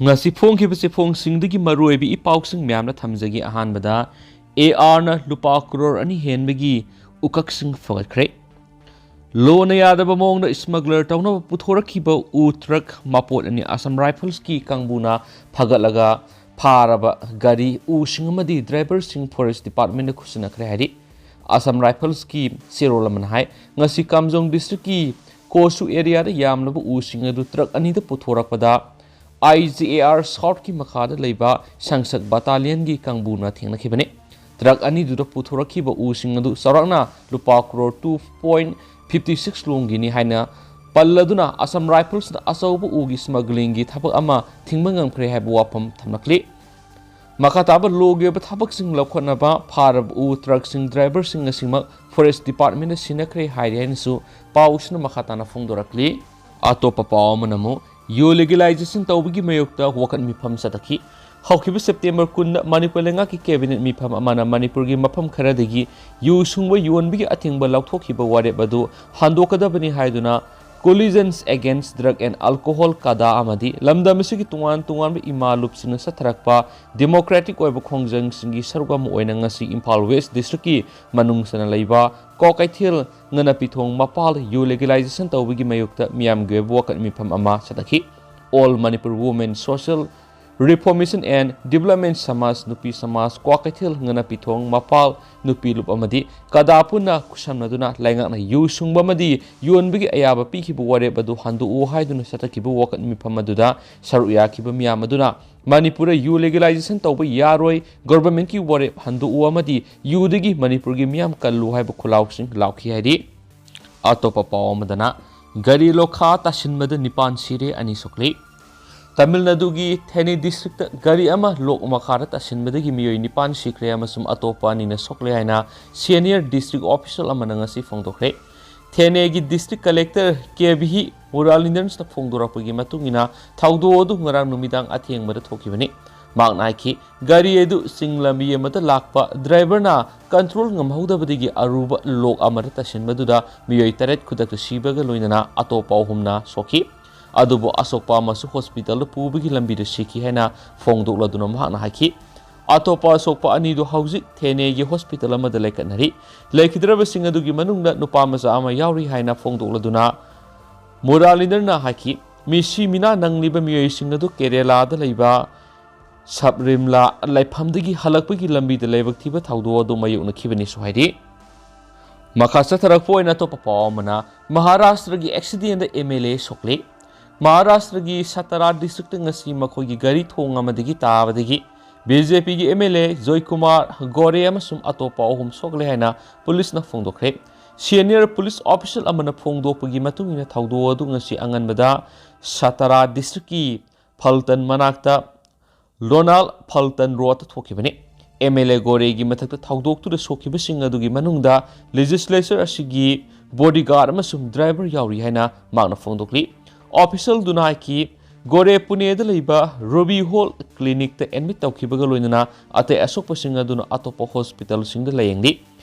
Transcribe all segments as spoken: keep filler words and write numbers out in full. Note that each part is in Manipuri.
ꯉꯁꯤ ꯐꯣꯡꯈꯤꯕ ꯆꯦꯐꯣꯡꯁꯤꯡꯗꯒꯤ ꯃꯔꯨꯑꯣꯏꯕ ꯏ ꯄꯥꯎꯁꯤꯡ ꯃꯌꯥꯝꯅ ꯊꯝꯖꯒꯦ꯫ ꯑꯍꯥꯟꯕꯗ, ꯑꯦ ꯑꯥꯔꯅ ꯂꯨꯄꯥ ꯀ꯭ꯔꯣꯔ ꯑꯅꯤ ꯍꯦꯟꯕꯒꯤ ꯎꯀꯛꯁꯤꯡ ꯐꯒꯠꯈ꯭ꯔꯦ꯫ ꯂꯣꯅ ꯌꯥꯗꯕ ꯃꯑꯣꯡꯗ ꯁ꯭ꯃꯒꯂꯔ ꯇꯧꯅꯕ ꯄꯨꯊꯣꯔꯛꯈꯤꯕ ꯎ ꯇ꯭ꯔꯛ ꯃꯄꯣꯠ ꯑꯅꯤ ꯑꯁꯥꯝ ꯔꯥꯏꯐꯜꯁꯀꯤ ꯀꯥꯡꯕꯨꯅ ꯐꯒꯠꯂꯒ ꯐꯥꯔꯕ ꯒꯥꯔꯤ, ꯎꯁꯤꯡ ꯑꯃꯗꯤ ꯗ꯭ꯔꯥꯏꯚꯔꯁꯤꯡ ꯐꯣꯔꯦꯁ ꯗꯤꯄꯥꯔꯠꯃꯦꯟꯗ ꯈꯨꯠꯁꯤꯟꯅꯈ꯭ꯔꯦ ꯍꯥꯏꯔꯤ꯫ ꯑꯁꯥꯝ ꯔꯥꯏꯐꯜꯁꯀꯤ ꯆꯦꯔꯣꯜ ꯑꯃꯅ ꯍꯥꯏ, ꯉꯁꯤ ꯀꯥꯝꯖꯣꯡ ꯗꯤꯁꯇ꯭ꯔꯤꯛꯀꯤ ꯀꯣꯁꯨ ꯑꯦꯔꯤꯌꯥꯗ ꯌꯥꯝꯂꯕ ꯎꯁꯤꯡ ꯑꯗꯨ ꯇ꯭ꯔꯛ ꯑꯅꯤꯗ ꯄꯨꯊꯣꯔꯛꯄꯗ ꯑꯥꯏ ꯖꯤ ꯑꯦ ꯑꯥꯔ ꯁꯥꯎꯠꯀꯤ ꯃꯈꯥꯗ ꯂꯩꯕ ꯁꯪꯁꯛ ꯕꯇꯥꯂꯤꯌꯟꯒꯤ ꯀꯥꯡꯕꯨꯅ ꯊꯦꯡꯅꯈꯤꯕꯅꯤ꯫ ꯇ꯭ꯔꯛ ꯑꯅꯤꯗꯨꯗ ꯄꯨꯊꯣꯔꯛꯈꯤꯕ ꯎꯁꯤꯡ ꯑꯗꯨ ꯆꯥꯎꯔꯥꯛꯅ ꯂꯨꯄꯥ crore two point fifty six ꯂꯣꯡꯒꯤꯅꯤ ꯍꯥꯏꯅ ꯄꯜꯂꯗꯨꯅ, ꯑꯁꯥꯝ ꯔꯥꯏꯐꯜꯁꯅ ꯑꯆꯧꯕ ꯎꯒꯤ ꯁ꯭ꯃꯒꯂꯤꯡꯒꯤ ꯊꯕꯛ ꯑꯃ ꯊꯤꯡꯕ ꯉꯝꯈ꯭ꯔꯦ ꯍꯥꯏꯕ ꯋꯥꯐꯝ ꯊꯝꯂꯛꯂꯤ꯫ ꯃꯈꯥ ꯇꯥꯕ ꯂꯣꯒꯤ ꯑꯣꯏꯕ ꯊꯕꯛꯁꯤꯡ ꯂꯧꯈꯠꯅꯕ ꯐꯥꯔꯕ ꯎ ꯇ꯭ꯔꯛꯁꯤꯡ ꯗ꯭ꯔꯥꯏꯚꯔꯁꯤꯡ ꯑꯁꯤꯃꯛ ꯐꯣꯔꯦꯁ ꯗꯤꯄꯥꯔꯠꯃꯦꯟꯗ ꯁꯤꯟꯅꯈ꯭ꯔꯦ ꯍꯥꯏꯔꯤ ꯍꯥꯏꯅꯁꯨ ꯄꯥꯎꯁꯤꯅ ꯃꯈꯥ ꯇꯥꯅ ꯐꯣꯡꯗꯣꯔꯛꯂꯤ꯫ ꯑꯇꯣꯞꯄ ꯄꯥꯎ ꯑꯃꯅ ꯑꯃꯨꯛ ꯌꯨ ꯂꯤꯒꯦꯂꯥꯏꯖꯦꯁꯟ ꯇꯧꯕꯒꯤ ꯃꯥꯌꯣꯛꯇ ꯋꯥꯀꯠ ꯃꯤꯐꯝ ꯆꯠꯊꯈꯤ꯫ ꯍꯧꯈꯤꯕ ꯁꯦꯞꯇꯦꯝꯕꯔ ꯀꯨꯟꯗ ꯃꯅꯤꯄꯨꯔ ꯂꯩꯉꯥꯛꯀꯤ ꯀꯦꯕꯤꯅꯦꯠ ꯃꯤꯐꯝ ꯑꯃꯅ ꯃꯅꯤꯄꯨꯔꯒꯤ ꯃꯐꯝ ꯈꯔꯗꯒꯤ ꯌꯨ ꯁꯨꯡꯕ ꯌꯣꯟꯕꯒꯤ ꯑꯊꯤꯡꯕ ꯂꯧꯊꯣꯛꯈꯤꯕ ꯋꯥꯔꯦꯞ ꯑꯗꯨ ꯍꯟꯗꯣꯛꯀꯗꯕꯅꯤ ꯍꯥꯏꯗꯨꯅ Coalition Against Drug and Alcohol, ꯀꯗꯥ, ꯑꯃꯗꯤ ꯂꯝꯗꯝ ꯑꯁꯤꯒꯤ ꯇꯣꯉꯥꯟ ꯇꯣꯉꯥꯟꯕ ꯏꯃꯥ ꯂꯨꯞꯁꯤꯡꯅ ꯆꯠꯊꯔꯛꯄ ꯗꯦꯃꯣꯀ꯭ꯔꯦꯇꯤꯛ ꯑꯣꯏꯕ ꯈꯣꯡꯖꯪꯁꯤꯡꯒꯤ ꯁꯔꯨꯛ ꯑꯃ ꯑꯣꯏꯅ ꯉꯁꯤ ꯏꯝꯐꯥꯜ ꯋꯦꯁ ꯗꯤꯁꯇ꯭ꯔꯤꯛꯀꯤ ꯃꯅꯨꯡ ꯆꯟꯅ ꯂꯩꯕ ꯀ꯭ꯋꯥꯀꯩꯊꯦꯜ, ꯉꯥꯅꯥꯄꯤꯊꯣꯡ, ꯃꯄꯥꯜ ꯌꯨ ꯂꯤꯒꯦꯂꯥꯏꯖꯦꯁꯟ ꯇꯧꯕꯒꯤ ꯃꯥꯌꯣꯛꯇ ꯃꯤꯌꯥꯝꯒꯤ ꯑꯣꯏꯕ ꯋꯥꯀꯠ ꯃꯤꯐꯝ ꯑꯃ ꯆꯠꯊꯈꯤ꯫ All Manipur Women Social Reformation and Development ꯁꯃꯥꯖ, ꯅꯨꯄꯤ ꯁꯃꯥꯖ, ꯀ꯭ꯋꯥꯀꯩꯊꯦꯜ, ꯉꯥꯅꯥꯄꯤꯊꯣꯡ, ꯃꯄꯥꯜ, ꯅꯨꯄꯤ ꯂꯨꯞ ꯑꯃꯗꯤ ꯀꯗꯥ ꯄꯨꯟꯅ ꯈꯨꯠꯁꯝꯅꯗꯨꯅ ꯂꯩꯉꯥꯛꯅ ꯌꯨ ꯁꯨꯡꯕ ꯑꯃꯗꯤ ꯌꯣꯟꯕꯒꯤ ꯑꯌꯥꯕ ꯄꯤꯈꯤꯕ ꯋꯥꯔꯦꯞ ꯑꯗꯨ ꯍꯟꯗꯣꯛꯎ ꯍꯥꯏꯗꯨꯅ ꯆꯠꯊꯈꯤꯕ ꯋꯥꯀꯠ ꯃꯤꯐꯝ ꯑꯗꯨꯗ ꯁꯔꯨꯛ ꯌꯥꯈꯤꯕ ꯃꯤꯌꯥꯝ ꯑꯗꯨꯅ ꯃꯅꯤꯄꯨꯔꯗ ꯌꯨ ꯂꯤꯒꯦꯂꯥꯏꯖꯦꯁꯟ ꯇꯧꯕ ꯌꯥꯔꯣꯏ, ꯒꯣꯚꯔꯟꯃꯦꯟꯠꯀꯤ ꯋꯥꯔꯦꯞ ꯍꯟꯗꯣꯛꯎ ꯑꯃꯗꯤ ꯌꯨꯗꯒꯤ ꯃꯅꯤꯄꯨꯔꯒꯤ ꯃꯤꯌꯥꯝ ꯀꯜꯂꯨ ꯍꯥꯏꯕ ꯈꯣꯜꯂꯥꯎꯁꯤꯡ ꯂꯥꯎꯈꯤ ꯍꯥꯏꯔꯤ꯫ ꯑꯇꯣꯞꯄ ꯄꯥꯎ ꯑꯃꯗꯅ, ꯒꯥꯔꯤ ꯂꯣꯈꯥ ꯇꯥꯁꯤꯟꯕꯗ ꯅꯤꯄꯥꯟ ꯁꯤꯔꯦ, ꯑꯅꯤ ꯁꯣꯛꯂꯤ꯫ ꯇꯥꯃꯤꯜ ꯅꯥꯗꯨꯒꯤ ꯊꯦꯅꯦ ꯗꯤꯁꯇ꯭ꯔꯤꯛꯇ ꯒꯥꯔꯤ ꯑꯃ ꯂꯣꯛ ꯃꯈꯥꯗ ꯇꯥꯁꯤꯟꯕꯗꯒꯤ ꯃꯤꯑꯣꯏ ꯅꯤꯄꯥꯟ ꯁꯤꯈ꯭ꯔꯦ ꯑꯃꯁꯨꯡ ꯑꯇꯣꯞꯄ ꯑꯅꯤꯅ ꯁꯣꯛꯂꯦ ꯍꯥꯏꯅ ꯁꯦꯅꯤꯌꯔ ꯗꯤꯁꯇ꯭ꯔꯤꯛ ꯑꯣꯐꯤꯁꯤꯌꯦꯜ ꯑꯃꯅ ꯉꯁꯤ ꯐꯣꯡꯗꯣꯛꯈ꯭ꯔꯦ꯫ ꯊꯦꯅꯦꯒꯤ ꯗꯤꯁꯇ꯭ꯔꯤꯛ ꯀꯂꯦꯛꯇꯔ ꯀꯦ ꯚꯤ ꯃꯨꯔꯥꯂꯤꯟꯗꯟꯁꯅ ꯐꯣꯡꯗꯣꯔꯛꯄꯒꯤ ꯃꯇꯨꯡ ꯏꯟꯅ, ꯊꯧꯗꯣꯛ ꯑꯗꯨ ꯉꯔꯥꯡ ꯅꯨꯃꯤꯗꯥꯡ ꯑꯊꯦꯡꯕꯗ ꯊꯣꯛꯈꯤꯕꯅꯤ꯫ ꯃꯍꯥꯛꯅ ꯍꯥꯏꯈꯤ, ꯒꯥꯔꯤ ꯑꯗꯨ ꯆꯤꯡ ꯂꯝꯕꯤ ꯑꯃꯗ ꯂꯥꯛꯄ ꯗ꯭ꯔꯥꯏꯚꯔꯅ ꯀꯟꯇ꯭ꯔꯣꯜ ꯉꯝꯍꯧꯗꯕꯗꯒꯤ ꯑꯔꯨꯕ ꯂꯣꯛ ꯑꯃꯗ ꯇꯥꯁꯤꯟꯕꯗꯨꯗ ꯃꯤꯑꯣꯏ ꯇꯔꯦꯠ ꯈꯨꯗꯛꯇ ꯁꯤꯕꯒ ꯂꯣꯏꯅꯅ ꯑꯇꯣꯞꯄ ꯑꯍꯨꯝꯅ ꯁꯣꯛꯈꯤ꯫ ꯑꯗꯨꯕꯨ ꯑꯁꯣꯛꯄ ꯑꯃꯁꯨ ꯍꯣꯁꯄꯤꯇꯥꯜꯗ ꯄꯨꯕꯒꯤ ꯂꯝꯕꯤꯗ ꯁꯤꯈꯤ ꯍꯥꯏꯅ ꯐꯣꯡꯗꯣꯛꯂꯗꯨꯅ ꯃꯍꯥꯛꯅ ꯍꯥꯏꯈꯤ꯫ ꯑꯇꯣꯞꯄ ꯑꯁꯣꯛꯄ ꯑꯅꯤꯗꯨ ꯍꯧꯖꯤꯛ ꯊꯦꯅꯦꯒꯤ ꯍꯣꯁꯄꯤꯇꯥꯜ ꯑꯃꯗ ꯂꯩꯈꯠꯅꯔꯤ꯫ ꯂꯩꯈꯤꯗ꯭ꯔꯕꯁꯤꯡ ꯑꯗꯨꯒꯤ ꯃꯅꯨꯡꯗ ꯅꯨꯄꯥ ꯃꯆꯥ ꯑꯃ ꯌꯥꯎꯔꯤ ꯍꯥꯏꯅ ꯐꯣꯡꯗꯣꯛꯂꯗꯨꯅ ꯃꯨꯔꯥꯂꯤꯗꯔꯅ ꯍꯥꯏꯈꯤ, ꯃꯤꯁꯤ ꯃꯤꯅꯥ ꯅꯪꯂꯤꯕ ꯃꯤꯑꯣꯏꯁꯤꯡ ꯑꯗꯨ ꯀꯦꯔꯦꯂꯥꯗ ꯂꯩꯕ ꯁꯕꯔꯤꯝꯂꯥ ꯂꯩꯐꯝꯗꯒꯤ ꯍꯜꯂꯛꯄꯒꯤ ꯂꯝꯕꯤꯗ ꯂꯥꯏꯕꯛ ꯊꯤꯕ ꯊꯧꯗꯣꯛ ꯑꯗꯨ ꯃꯥꯌꯣꯛꯅꯈꯤꯕꯅꯤꯁꯨ ꯍꯥꯏꯔꯤ꯫ ꯃꯈꯥ ꯆꯠꯊꯔꯛꯄ ꯑꯣꯏꯅ ꯑꯇꯣꯞꯄ ꯄꯥꯎ ꯑꯃꯅ, ꯃꯍꯥꯔꯥꯁꯇ꯭ꯔꯒꯤ ꯑꯦꯛꯁꯤꯗꯦꯟꯗ ꯑꯦꯝ ꯑꯦꯜ ꯑꯦ ꯁꯣꯛꯂꯤ꯫ ꯃꯍꯥꯔꯥꯁꯇ꯭ꯔꯒꯤ ꯁꯇꯥꯔꯥ ꯗꯤꯁꯇ꯭ꯔꯤꯛꯇ ꯉꯁꯤ ꯃꯈꯣꯏꯒꯤ ꯒꯥꯔꯤ ꯊꯣꯡ ꯑꯃꯗꯒꯤ ꯇꯥꯕꯗꯒꯤ ꯕꯤ ꯖꯦ ꯄꯤꯒꯤ ꯑꯦꯝ ꯑꯦꯜ ꯑꯦ ꯖꯣꯏꯀꯨꯃꯥꯔ ꯒꯣꯔꯦ ꯑꯃꯁꯨꯡ ꯑꯇꯣꯞꯄ ꯑꯍꯨꯝ ꯁꯣꯛꯂꯦ ꯍꯥꯏꯅ ꯄꯨꯂꯤꯁꯅ ꯐꯣꯡꯗꯣꯛꯈ꯭ꯔꯦ꯫ ꯁꯦꯅꯤꯌꯔ ꯄꯨꯂꯤꯁ ꯑꯣꯐꯤꯁꯤꯌꯦꯜ ꯑꯃꯅ ꯐꯣꯡꯗꯣꯛꯄꯒꯤ ꯃꯇꯨꯡ ꯏꯟꯅ ꯊꯧꯗꯣꯛ ꯑꯗꯨ ꯉꯁꯤ ꯑꯉꯟꯕꯗ ꯁꯇꯥꯔꯥ ꯗꯤꯁꯇ꯭ꯔꯤꯛꯀꯤ ꯐꯜꯇꯟ ꯃꯅꯥꯛꯇ ꯔꯣꯅꯥꯜ ꯐꯜꯇꯟ ꯔꯣꯗꯇ ꯊꯣꯛꯈꯤꯕꯅꯤ꯫ ꯑꯦꯝ ꯑꯦꯜ ꯑꯦ ꯒꯣꯔꯦꯒꯤ ꯃꯊꯛꯇ ꯊꯧꯗꯣꯛꯇꯨꯗ ꯁꯣꯛꯈꯤꯕꯁꯤꯡ ꯑꯗꯨꯒꯤ ꯃꯅꯨꯡꯗ ꯂꯦꯖꯤꯁꯂꯦꯆꯔ ꯑꯁꯤꯒꯤ ꯕꯣꯗꯤꯒꯥꯔꯗ ꯑꯃꯁꯨꯡ ꯗ꯭ꯔꯥꯏꯚꯔ ꯌꯥꯎꯔꯤ ꯍꯥꯏꯅ ꯃꯍꯥꯛꯅ ꯐꯣꯡꯗꯣꯛꯂꯤ꯫ ꯑꯣꯐꯤꯁꯤꯌꯦꯜꯗꯨꯅ ꯍꯥꯏꯈꯤ, ꯒꯣꯔꯦ ꯄꯨꯅꯦꯗ ꯂꯩꯕ ꯔꯨꯕꯤ ꯍꯣꯜ ꯀ꯭ꯂꯤꯅꯤꯛꯇ ꯑꯦꯗꯃꯤꯠ ꯇꯧꯈꯤꯕꯒ ꯂꯣꯏꯅꯅ ꯑꯇꯩ ꯑꯁꯣꯛꯄꯁꯤꯡ ꯑꯗꯨꯅ ꯑꯇꯣꯞꯄ ꯍꯣꯁꯄꯤꯇꯥꯜꯁꯤꯡꯗ ꯂꯥꯌꯦꯡꯂꯤ꯫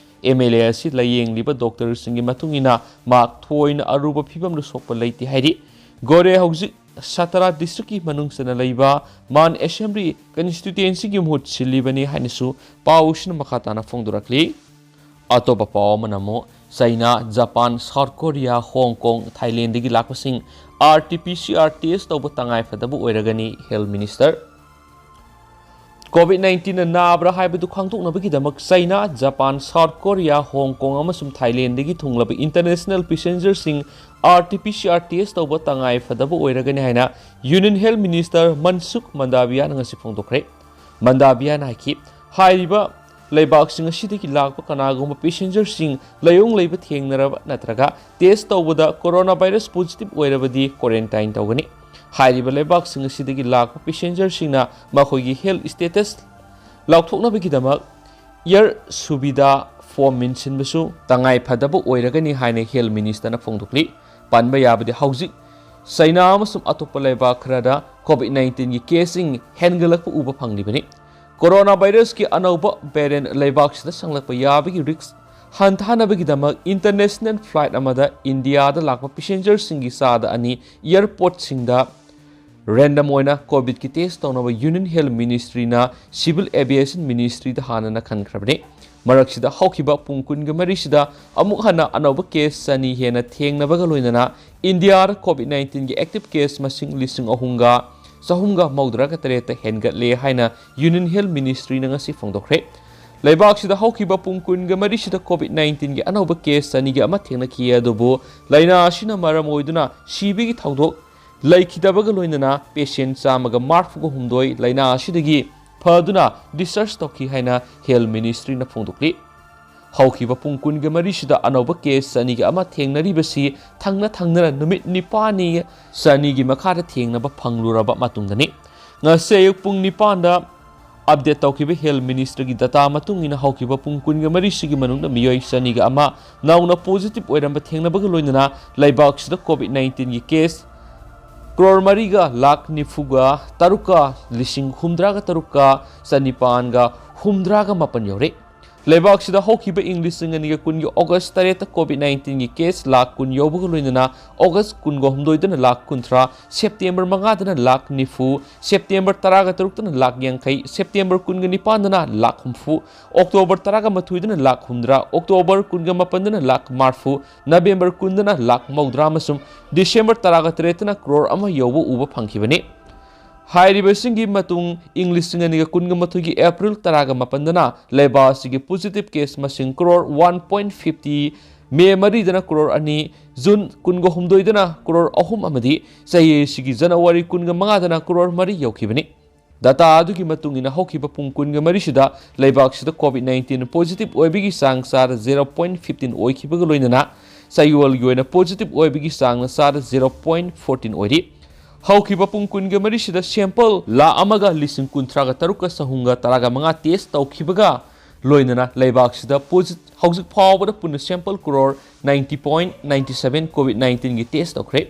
ꯑꯦꯝ ꯑꯦꯜ ꯑꯦ ꯑꯁꯤ ꯂꯥꯌꯦꯡꯂꯤꯕ ꯗꯣꯛꯇꯔꯁꯤꯡꯒꯤ ꯃꯇꯨꯡ ꯏꯟꯅ ꯃꯍꯥꯛ ꯊꯣꯏꯅ ꯑꯔꯨꯕ ꯐꯤꯕꯝꯗ ꯁꯣꯛꯄ ꯂꯩꯇꯦ ꯍꯥꯏꯔꯤ꯫ ꯒꯣꯔꯦ ꯍꯧꯖꯤꯛ ꯁꯇꯥꯔꯥ ꯗꯤꯁꯇ꯭ꯔꯤꯛꯀꯤ ꯃꯅꯨꯡ ꯆꯟꯅ ꯂꯩꯕ ꯃꯥꯟ ꯑꯦꯁꯦꯝꯕ꯭ꯂꯤ ꯀꯟꯁꯇꯤꯇ꯭ꯌꯨꯌꯦꯟꯁꯤꯒꯤ ꯃꯍꯨꯠ ꯁꯤꯜꯂꯤꯕꯅꯤ ꯍꯥꯏꯅꯁꯨ ꯄꯥꯎꯁꯤꯅ ꯃꯈꯥ ꯇꯥꯅ ꯐꯣꯡꯗꯣꯔꯛꯂꯤ꯫ ꯑꯇꯣꯞꯄ ꯄꯥꯎ ꯑꯃꯅ ꯑꯃꯨꯛ China, Japan, South Korea, Hong Kong, ꯊꯥꯏꯂꯦꯟꯗꯒꯤ ꯂꯥꯛꯄꯁꯤꯡ R T P C R test ꯇꯧꯕ ꯇꯉꯥꯏ ꯐꯗꯕ ꯑꯣꯏꯔꯒꯅꯤ, ꯍꯦꯜꯊ ꯃꯤꯅꯤꯁꯇꯔ꯫ ꯀꯣꯚꯤꯗ ꯅꯥꯏꯟꯇꯤꯟꯅ ꯅꯥꯕ꯭ꯔꯥ ꯍꯥꯏꯕꯗꯨ ꯈꯪꯗꯣꯛꯅꯕꯒꯤꯗꯃꯛ China, Japan, South Korea, Hong Kong ꯑꯃꯁꯨꯡ ꯊꯥꯏꯂꯦꯟꯗꯒꯤ ꯊꯨꯡꯂꯕ ꯏꯟꯇꯔꯅꯦꯁꯅꯦꯜ ꯄꯦꯁꯦꯟꯖꯔꯁꯤꯡ R T P C R test ꯇꯧꯕ ꯇꯉꯥꯏ ꯐꯗꯕ ꯑꯣꯏꯔꯒꯅꯤ ꯍꯥꯏꯅ ꯌꯨꯅꯤꯌꯟ ꯍꯦꯜꯊ ꯃꯤꯅꯤꯁꯇꯔ ꯃꯟꯁꯨꯈ ꯃꯟꯗꯥꯕꯤꯌꯥꯅ ꯉꯁꯤ ꯐꯣꯡꯗꯣꯛꯈ꯭ꯔꯦ꯫ ꯃꯟꯗꯥꯕꯤꯌꯥꯅ ꯍꯥꯏꯈꯤ, ꯍꯥꯏꯔꯤꯕ ꯂꯩꯕꯥꯛꯁꯤꯡ ꯑꯁꯤꯗꯒꯤ ꯂꯥꯛꯄ ꯀꯅꯥꯒꯨꯝꯕ ꯄꯦꯁꯦꯟꯖꯔꯁꯤꯡ ꯂꯥꯏꯑꯣꯡ ꯂꯩꯕ ꯊꯦꯡꯅꯔꯕ ꯅꯠꯇ꯭ꯔꯒ ꯇꯦꯁ ꯇꯧꯕꯗ ꯀꯣꯔꯣꯅꯥ ꯚꯥꯏꯔꯁ ꯄꯣꯖꯤꯇꯤꯚ ꯑꯣꯏꯔꯕꯗꯤ ꯀ꯭ꯋꯥꯔꯦꯟꯇꯥꯏꯟ ꯇꯧꯒꯅꯤ꯫ ꯍꯥꯏꯔꯤꯕ ꯂꯩꯕꯥꯛꯁꯤꯡ ꯑꯁꯤꯗꯒꯤ ꯂꯥꯛꯄ ꯄꯦꯁꯦꯟꯖꯔꯁꯤꯡꯅ ꯃꯈꯣꯏꯒꯤ ꯍꯦꯜꯊ ꯁ꯭ꯇꯦꯇꯁ ꯂꯥꯎꯊꯣꯛꯅꯕꯒꯤꯗꯃꯛ ꯑꯦꯌꯔ ꯁꯨꯕꯤꯗꯥ ꯐꯣꯔꯝ ꯃꯦꯟꯁꯤꯟꯕꯁꯨ ꯇꯉꯥꯏ ꯐꯗꯕ ꯑꯣꯏꯔꯒꯅꯤ ꯍꯥꯏꯅ ꯍꯦꯜꯊ ꯃꯤꯅꯤꯁꯇꯔꯅ ꯐꯣꯡꯗꯣꯛꯂꯤ꯫ ꯄꯟꯕ ꯌꯥꯕꯗꯤ ꯍꯧꯖꯤꯛ ꯆꯩꯅꯥ ꯑꯃꯁꯨꯡ ꯑꯇꯣꯞꯄ ꯂꯩꯕꯥꯛ ꯈꯔꯗ ꯀꯣꯚꯤꯗ ꯅꯥꯏꯟꯇꯤꯟꯒꯤ ꯀꯦꯁꯁꯤꯡ ꯍꯦꯟꯒꯠꯂꯛꯄ ꯎꯕ ꯐꯪꯂꯤꯕꯅꯤ꯫ ꯀꯣꯔꯣꯅꯥ ꯚꯥꯏꯔꯁꯀꯤ ꯑꯅꯧꯕ ꯚꯦꯔꯤꯌꯦꯟꯠ ꯂꯩꯕꯥꯛꯁꯤꯗ ꯁꯟꯒꯠꯂꯛꯄ ꯌꯥꯕꯒꯤ ꯔꯤꯁ꯭ꯛ ꯍꯟꯊꯍꯟꯅꯕꯒꯤꯗꯃꯛ international flight ꯑꯃꯗ ꯏꯟꯗꯤꯌꯥꯗ ꯂꯥꯛꯄ passengerꯁꯤꯡꯒꯤ ꯆꯥꯗ ꯑꯅꯤ airportꯁꯤꯡꯗ random ꯑꯣꯏꯅ COVIDꯀꯤ test ꯇꯧꯅꯕ Union Health Ministryꯅ Civil Aviation Ministryꯗ ꯍꯥꯟꯅꯅ ꯈꯟꯈ꯭ꯔꯕꯅꯤ꯫ ꯃꯔꯛꯁꯤꯗ ꯍꯧꯈꯤꯕ ꯄꯨꯡ ꯀꯨꯟꯒ ꯃꯔꯤꯁꯤꯗ ꯑꯃꯨꯛ ꯍꯟꯅ ꯑꯅꯧꯕ case ꯆꯅꯤ ꯍꯦꯟꯅ ꯊꯦꯡꯅꯕꯒ ꯂꯣꯏꯅꯅ ꯏꯟꯗꯤꯌꯥꯗ COVID nineteenꯒꯤ active case ꯃꯁꯤꯡ ꯂꯤꯁꯤꯡ ꯑꯍꯨꯝꯒ ꯆꯍꯨꯝꯒ ꯃꯧꯗ꯭ꯔꯥꯒ ꯇꯔꯦꯠꯇ ꯍꯦꯟꯒꯠꯂꯦ ꯍꯥꯏꯅ Union Health Ministryꯅ ꯉꯁꯤ ꯐꯣꯡꯗꯣꯛꯈ꯭ꯔꯦ꯫ ꯂꯩꯕꯥꯛꯁꯤꯗ ꯍꯧꯈꯤꯕ ꯄꯨꯡ ꯀꯨꯟꯒ ꯃꯔꯤꯁꯤꯗ COVID nineteenꯒꯤ ꯑꯅꯧꯕ case ꯆꯅꯤꯒ ꯑꯃ ꯊꯦꯡꯅꯈꯤ, ꯑꯗꯨꯕꯨ ꯂꯥꯏꯅꯥ ꯑꯁꯤꯅ ꯃꯔꯝ ꯑꯣꯏꯗꯨꯅ ꯁꯤꯕꯒꯤ ꯊꯧꯗꯣꯛ ꯂꯩꯈꯤꯗꯕꯒ ꯂꯣꯏꯅꯅ patient ꯆꯥꯝꯃꯒ ꯃꯔꯤꯐꯨꯒ ꯍꯨꯝꯗꯣꯏ ꯂꯥꯏꯅꯥ ꯑꯁꯤꯗꯒꯤ ꯐꯗꯨꯅ discharge ꯇꯧꯈꯤ ꯍꯥꯏꯅ Health Ministryꯅ ꯐꯣꯡꯗꯣꯛꯂꯤ꯫ ꯍꯧꯈꯤꯕ ꯄꯨꯡ ꯀꯨꯟꯒ ꯃꯔꯤꯁꯤꯗ ꯑꯅꯧꯕ case ꯆꯅꯤꯒ ꯑꯃ ꯊꯦꯡꯅꯔꯤꯕꯁꯤ ꯊꯪꯅ ꯊꯪꯅꯅ ꯅꯨꯃꯤꯠ ꯅꯤꯄꯥꯜꯅꯤ ꯆꯅꯤꯒꯤ ꯃꯈꯥꯗ ꯊꯦꯡꯅꯕ ꯐꯪꯂꯨꯔꯕ ꯃꯇꯨꯡꯗꯅꯤ꯫ ꯉꯁꯤ ꯑꯌꯨꯛ ꯄꯨꯡ ꯅꯤꯄꯥꯟꯗ update ꯇꯧꯈꯤꯕ Health Ministryꯒꯤ data ꯃꯇꯨꯡ ꯏꯟꯅ ꯍꯧꯈꯤꯕ ꯄꯨꯡ ꯀꯨꯟꯒ ꯃꯔꯤꯁꯤꯒꯤ ꯃꯅꯨꯡꯗ ꯃꯤꯑꯣꯏ ꯆꯅꯤꯒ ꯑꯃ ꯅꯧꯅ positive ꯑꯣꯏꯔꯝꯕ ꯊꯦꯡꯅꯕꯒ ꯂꯣꯏꯅꯅ ꯂꯩꯕꯥꯛꯁꯤꯗ COVID nineteenꯒꯤ case ꯀ꯭ꯔꯣꯔ ꯃꯔꯤꯒ ꯂꯥꯈ ꯅꯤꯐꯨꯒ ꯇꯔꯨꯛꯀ ꯂꯤꯁꯤꯡ ꯍꯨꯝꯗ꯭ꯔꯥꯒ ꯇꯔꯨꯛꯀ ꯆꯅꯤꯄꯥꯟꯒ ꯍꯨꯝꯗ꯭ꯔꯥꯒ ꯃꯥꯄꯟ ꯌꯧꯔꯦ꯫ ꯂꯩꯕꯥꯛꯁꯤꯗ ꯍꯧꯈꯤꯕ ꯏꯪ ꯂꯤꯁꯤꯡ ꯑꯅꯤꯒ ꯀꯨꯟꯒꯤ August ꯇꯔꯦꯠꯇ COVID nineteenꯒꯤ case ꯂꯥꯈ ꯀꯨꯟ ꯌꯧꯕꯒ ꯂꯣꯏꯅꯅ August ꯀꯨꯟꯒ ꯍꯨꯝꯗꯣꯏꯗꯅ ꯂꯥꯈ ꯀꯨꯟꯊ꯭ꯔꯥ, September ꯃꯉꯥꯗꯅ ꯂꯥꯈ ꯅꯤꯐꯨ, September ꯇꯔꯥꯒ ꯇꯔꯨꯛꯇꯅ ꯂꯥꯈ ꯌꯥꯡꯈꯩ, September ꯀꯨꯟꯒ ꯅꯤꯄꯥꯟꯗꯅ ꯂꯥꯈ ꯍꯨꯝꯐꯨ, October ꯇꯔꯥꯒ ꯃꯥꯊꯣꯏꯗꯅ ꯂꯥꯈ ꯍꯨꯝꯗ꯭ꯔꯥ, October ꯀꯨꯟꯒ ꯃꯥꯄꯟꯗꯅ ꯂꯥꯈ ꯃꯔꯤꯐꯨ, November ꯀꯨꯟꯗꯅ ꯂꯥꯈ ꯃꯧꯗ꯭ꯔꯥ ꯑꯃꯁꯨꯡ December ꯇꯔꯥꯒ ꯇꯔꯦꯠꯇꯅ ꯀ꯭ꯔꯣꯔ ꯑꯃ ꯌꯧꯕ ꯎꯕ ꯐꯪꯈꯤꯕꯅꯤ꯫ ꯍꯥꯏꯔꯤꯕꯁꯤꯡꯒꯤ ꯃꯇꯨꯡ ꯏꯪ ꯂꯤꯁꯤꯡ ꯑꯅꯤꯒ ꯀꯨꯟꯒ ꯃꯥꯊꯣꯏꯒꯤ April ꯇꯔꯥꯒ ꯃꯥꯄꯟꯗꯅ ꯂꯩꯕꯥꯛ ꯑꯁꯤꯒꯤ positive case ꯃꯁꯤꯡ crore one point fifty, May ꯃꯔꯤꯗꯅ ꯀ꯭ꯔꯣꯔ ꯑꯅꯤ, June ꯀꯨꯟꯒ ꯍꯨꯝꯗꯣꯏꯗꯅ ꯀ꯭ꯔꯣꯔ ꯑꯍꯨꯝ ꯑꯃꯗꯤ ꯆꯍꯤ ꯑꯁꯤꯒꯤ January ꯀꯨꯟꯒ ꯃꯉꯥꯗꯅ ꯀ꯭ꯔꯣꯔ ꯃꯔꯤ ꯌꯧꯈꯤꯕꯅꯤ꯫ Data ꯑꯗꯨꯒꯤ ꯃꯇꯨꯡ ꯏꯟꯅ ꯍꯧꯈꯤꯕ ꯄꯨꯡ ꯀꯨꯟꯒ ꯃꯔꯤꯁꯤꯗ ꯂꯩꯕꯥꯛꯁꯤꯗ COVID nineteen positive ꯑꯣꯏꯕꯒꯤ ꯆꯥꯡ ꯆꯥꯗ zero point fifteen ꯑꯣꯏꯈꯤꯕꯒ ꯂꯣꯏꯅꯅ ꯆꯌꯣꯜꯒꯤ ꯑꯣꯏꯅ positive ꯑꯣꯏꯕꯒꯤ ꯆꯥꯡꯅ ꯆꯥꯗ zero point fourteen ꯑꯣꯏꯔꯤ꯫ ꯍꯧꯈꯤꯕ ꯄꯨꯡ ꯀꯨꯟꯒ ꯃꯔꯤꯁꯤꯗ sample ꯂꯥꯈ ꯑꯃꯒ ꯂꯤꯁꯤꯡ ꯀꯨꯟꯊ꯭ꯔꯥꯒ ꯇꯔꯨꯛꯀ ꯆꯍꯨꯝꯒ ꯇꯔꯥꯒ ꯃꯉꯥ test ꯇꯧꯈꯤꯕꯒ ꯂꯣꯏꯅꯅ ꯂꯩꯕꯥꯛꯁꯤꯗ posi-, ꯍꯧꯖꯤꯛ ꯐꯥꯎꯕꯗ ꯄꯨꯟꯅ sample crore ninety point ninety seven COVID nineteenꯒꯤ test ꯇꯧꯈ꯭ꯔꯦ꯫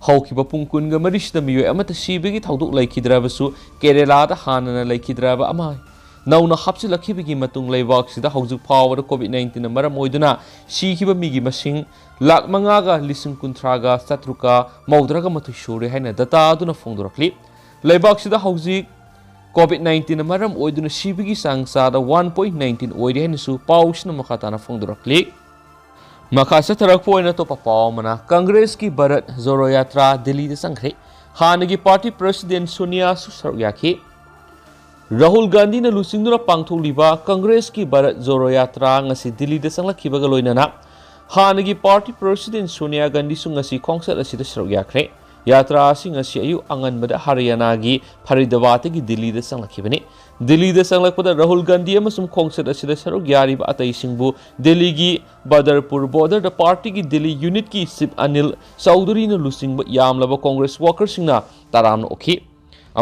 ꯍꯧꯈꯤꯕ ꯄꯨꯡ ꯀꯨꯟꯒ ꯃꯔꯤꯁꯤꯗ ꯃꯤꯑꯣꯏ ꯑꯃꯠꯇ ꯁꯤꯕꯒꯤ ꯊꯧꯗꯣꯛ ꯂꯩꯈꯤꯗ꯭ꯔꯕꯁꯨ, ꯀꯦꯔꯦꯂꯥꯗ ꯍꯥꯟꯅꯅ ꯂꯩꯈꯤꯗ꯭ꯔꯕ ꯑꯃ ꯅꯧꯅ ꯍꯥꯞꯆꯤꯜꯂꯛꯈꯤꯕꯒꯤ ꯃꯇꯨꯡ ꯂꯩꯕꯥꯛꯁꯤꯗ ꯍꯧꯖꯤꯛ ꯐꯥꯎꯕꯗ COVID nineteen ꯃꯔꯝ ꯑꯣꯏꯗꯨꯅ ꯁꯤꯈꯤꯕ ꯃꯤꯒꯤ ꯃꯁꯤꯡ ꯂꯥꯈ ꯃꯉꯥꯒ ꯂꯤꯁꯤꯡ ꯀꯨꯟꯊ꯭ꯔꯥꯒ ꯆꯥꯇ꯭ꯔꯨꯛꯀ ꯃꯧꯗ꯭ꯔꯥꯒ ꯃꯥꯊꯣꯏ ꯁꯨꯔꯦ ꯍꯥꯏꯅ data ꯑꯗꯨꯅ ꯐꯣꯡꯗꯣꯔꯛꯂꯤ꯫ ꯂꯩꯕꯥꯛꯁꯤꯗ ꯍꯧꯖꯤꯛ COVID nineteen ꯃꯔꯝ ꯑꯣꯏꯗꯨꯅ ꯁꯤꯕꯒꯤ ꯆꯥꯡ ꯆꯥꯗ one point nineteen ꯑꯣꯏꯔꯦ ꯍꯥꯏꯅꯁꯨ ꯄꯥꯎꯁꯤꯅ ꯃꯈꯥ ꯇꯥꯅ ꯐꯣꯡꯗꯣꯔꯛꯂꯤ꯫ ꯃꯈꯥ ꯆꯠꯊꯔꯛꯄ ꯑꯣꯏꯅ ꯑꯇꯣꯞꯄ ꯄꯥꯎ ꯑꯃꯅ, ꯀꯪꯒ꯭ꯔꯦꯁꯀꯤ ꯚꯥꯔꯠ ꯖꯣꯔꯣ ꯌꯥꯇ꯭ꯔꯥ ꯗꯤꯜꯂꯤꯗ ꯆꯪꯈ꯭ꯔꯦ꯫ ꯍꯥꯟꯅꯒꯤ party president ꯁꯣꯅꯤꯌꯥꯁꯨ ꯁꯔꯨꯛ ꯌꯥꯈꯤ꯫ ꯔꯥꯍꯨꯜ ꯒꯥꯟꯙꯤꯅ ꯂꯨꯆꯤꯡꯗꯨꯅ ꯄꯥꯡꯊꯣꯛꯂꯤꯕ ꯀꯪꯒ꯭ꯔꯦꯁꯀꯤ ꯚꯥꯔꯠ ꯖꯣꯔꯣ ꯌꯥꯇ꯭ꯔꯥ ꯉꯁꯤ ꯗꯤꯜꯂꯤꯗ ꯆꯪꯂꯛꯈꯤꯕꯒ ꯂꯣꯏꯅꯅ ꯍꯥꯟꯅꯒꯤ party president ꯁꯣꯅꯤꯌꯥ ꯒꯥꯟꯙꯤꯁꯨ ꯉꯁꯤ ꯈꯣꯡꯆꯠ ꯑꯁꯤꯗ ꯁꯔꯨꯛ ꯌꯥꯈ꯭ꯔꯦ꯫ ꯌꯥꯇ꯭ꯔꯥ ꯑꯁꯤ ꯉꯁꯤ ꯑꯌꯨꯛ ꯑꯉꯟꯕꯗ ꯍꯔꯤꯌꯥꯅꯥꯒꯤ ꯐꯔꯤꯗꯥꯕꯥꯗꯇꯒꯤ ꯗꯤꯜꯂꯤꯗ ꯆꯪꯂꯛꯈꯤꯕꯅꯤ꯫ ꯗꯤꯜꯂꯤꯗ ꯆꯪꯂꯛꯄꯗ ꯔꯥꯍꯨꯜ ꯒꯥꯟꯙꯤ ꯑꯃꯁꯨꯡ ꯈꯣꯡꯆꯠ ꯑꯁꯤꯗ ꯁꯔꯨꯛ ꯌꯥꯔꯤꯕ ꯑꯇꯩꯁꯤꯡꯕꯨ ꯗꯤꯜꯂꯤꯒꯤ ꯕꯗꯔꯄꯨꯔ borderꯗ partyꯒꯤ ꯗꯤꯜꯂꯤ unitꯀꯤ chief ꯑꯅꯤꯜ ꯆꯧꯙꯨꯔꯤꯅ ꯂꯨꯆꯤꯡꯕ ꯌꯥꯝꯂꯕ ꯀꯪꯒ꯭ꯔꯦꯁ workerꯁꯤꯡꯅ ꯇꯔꯥꯝꯅ ꯑꯣꯛꯈꯤ꯫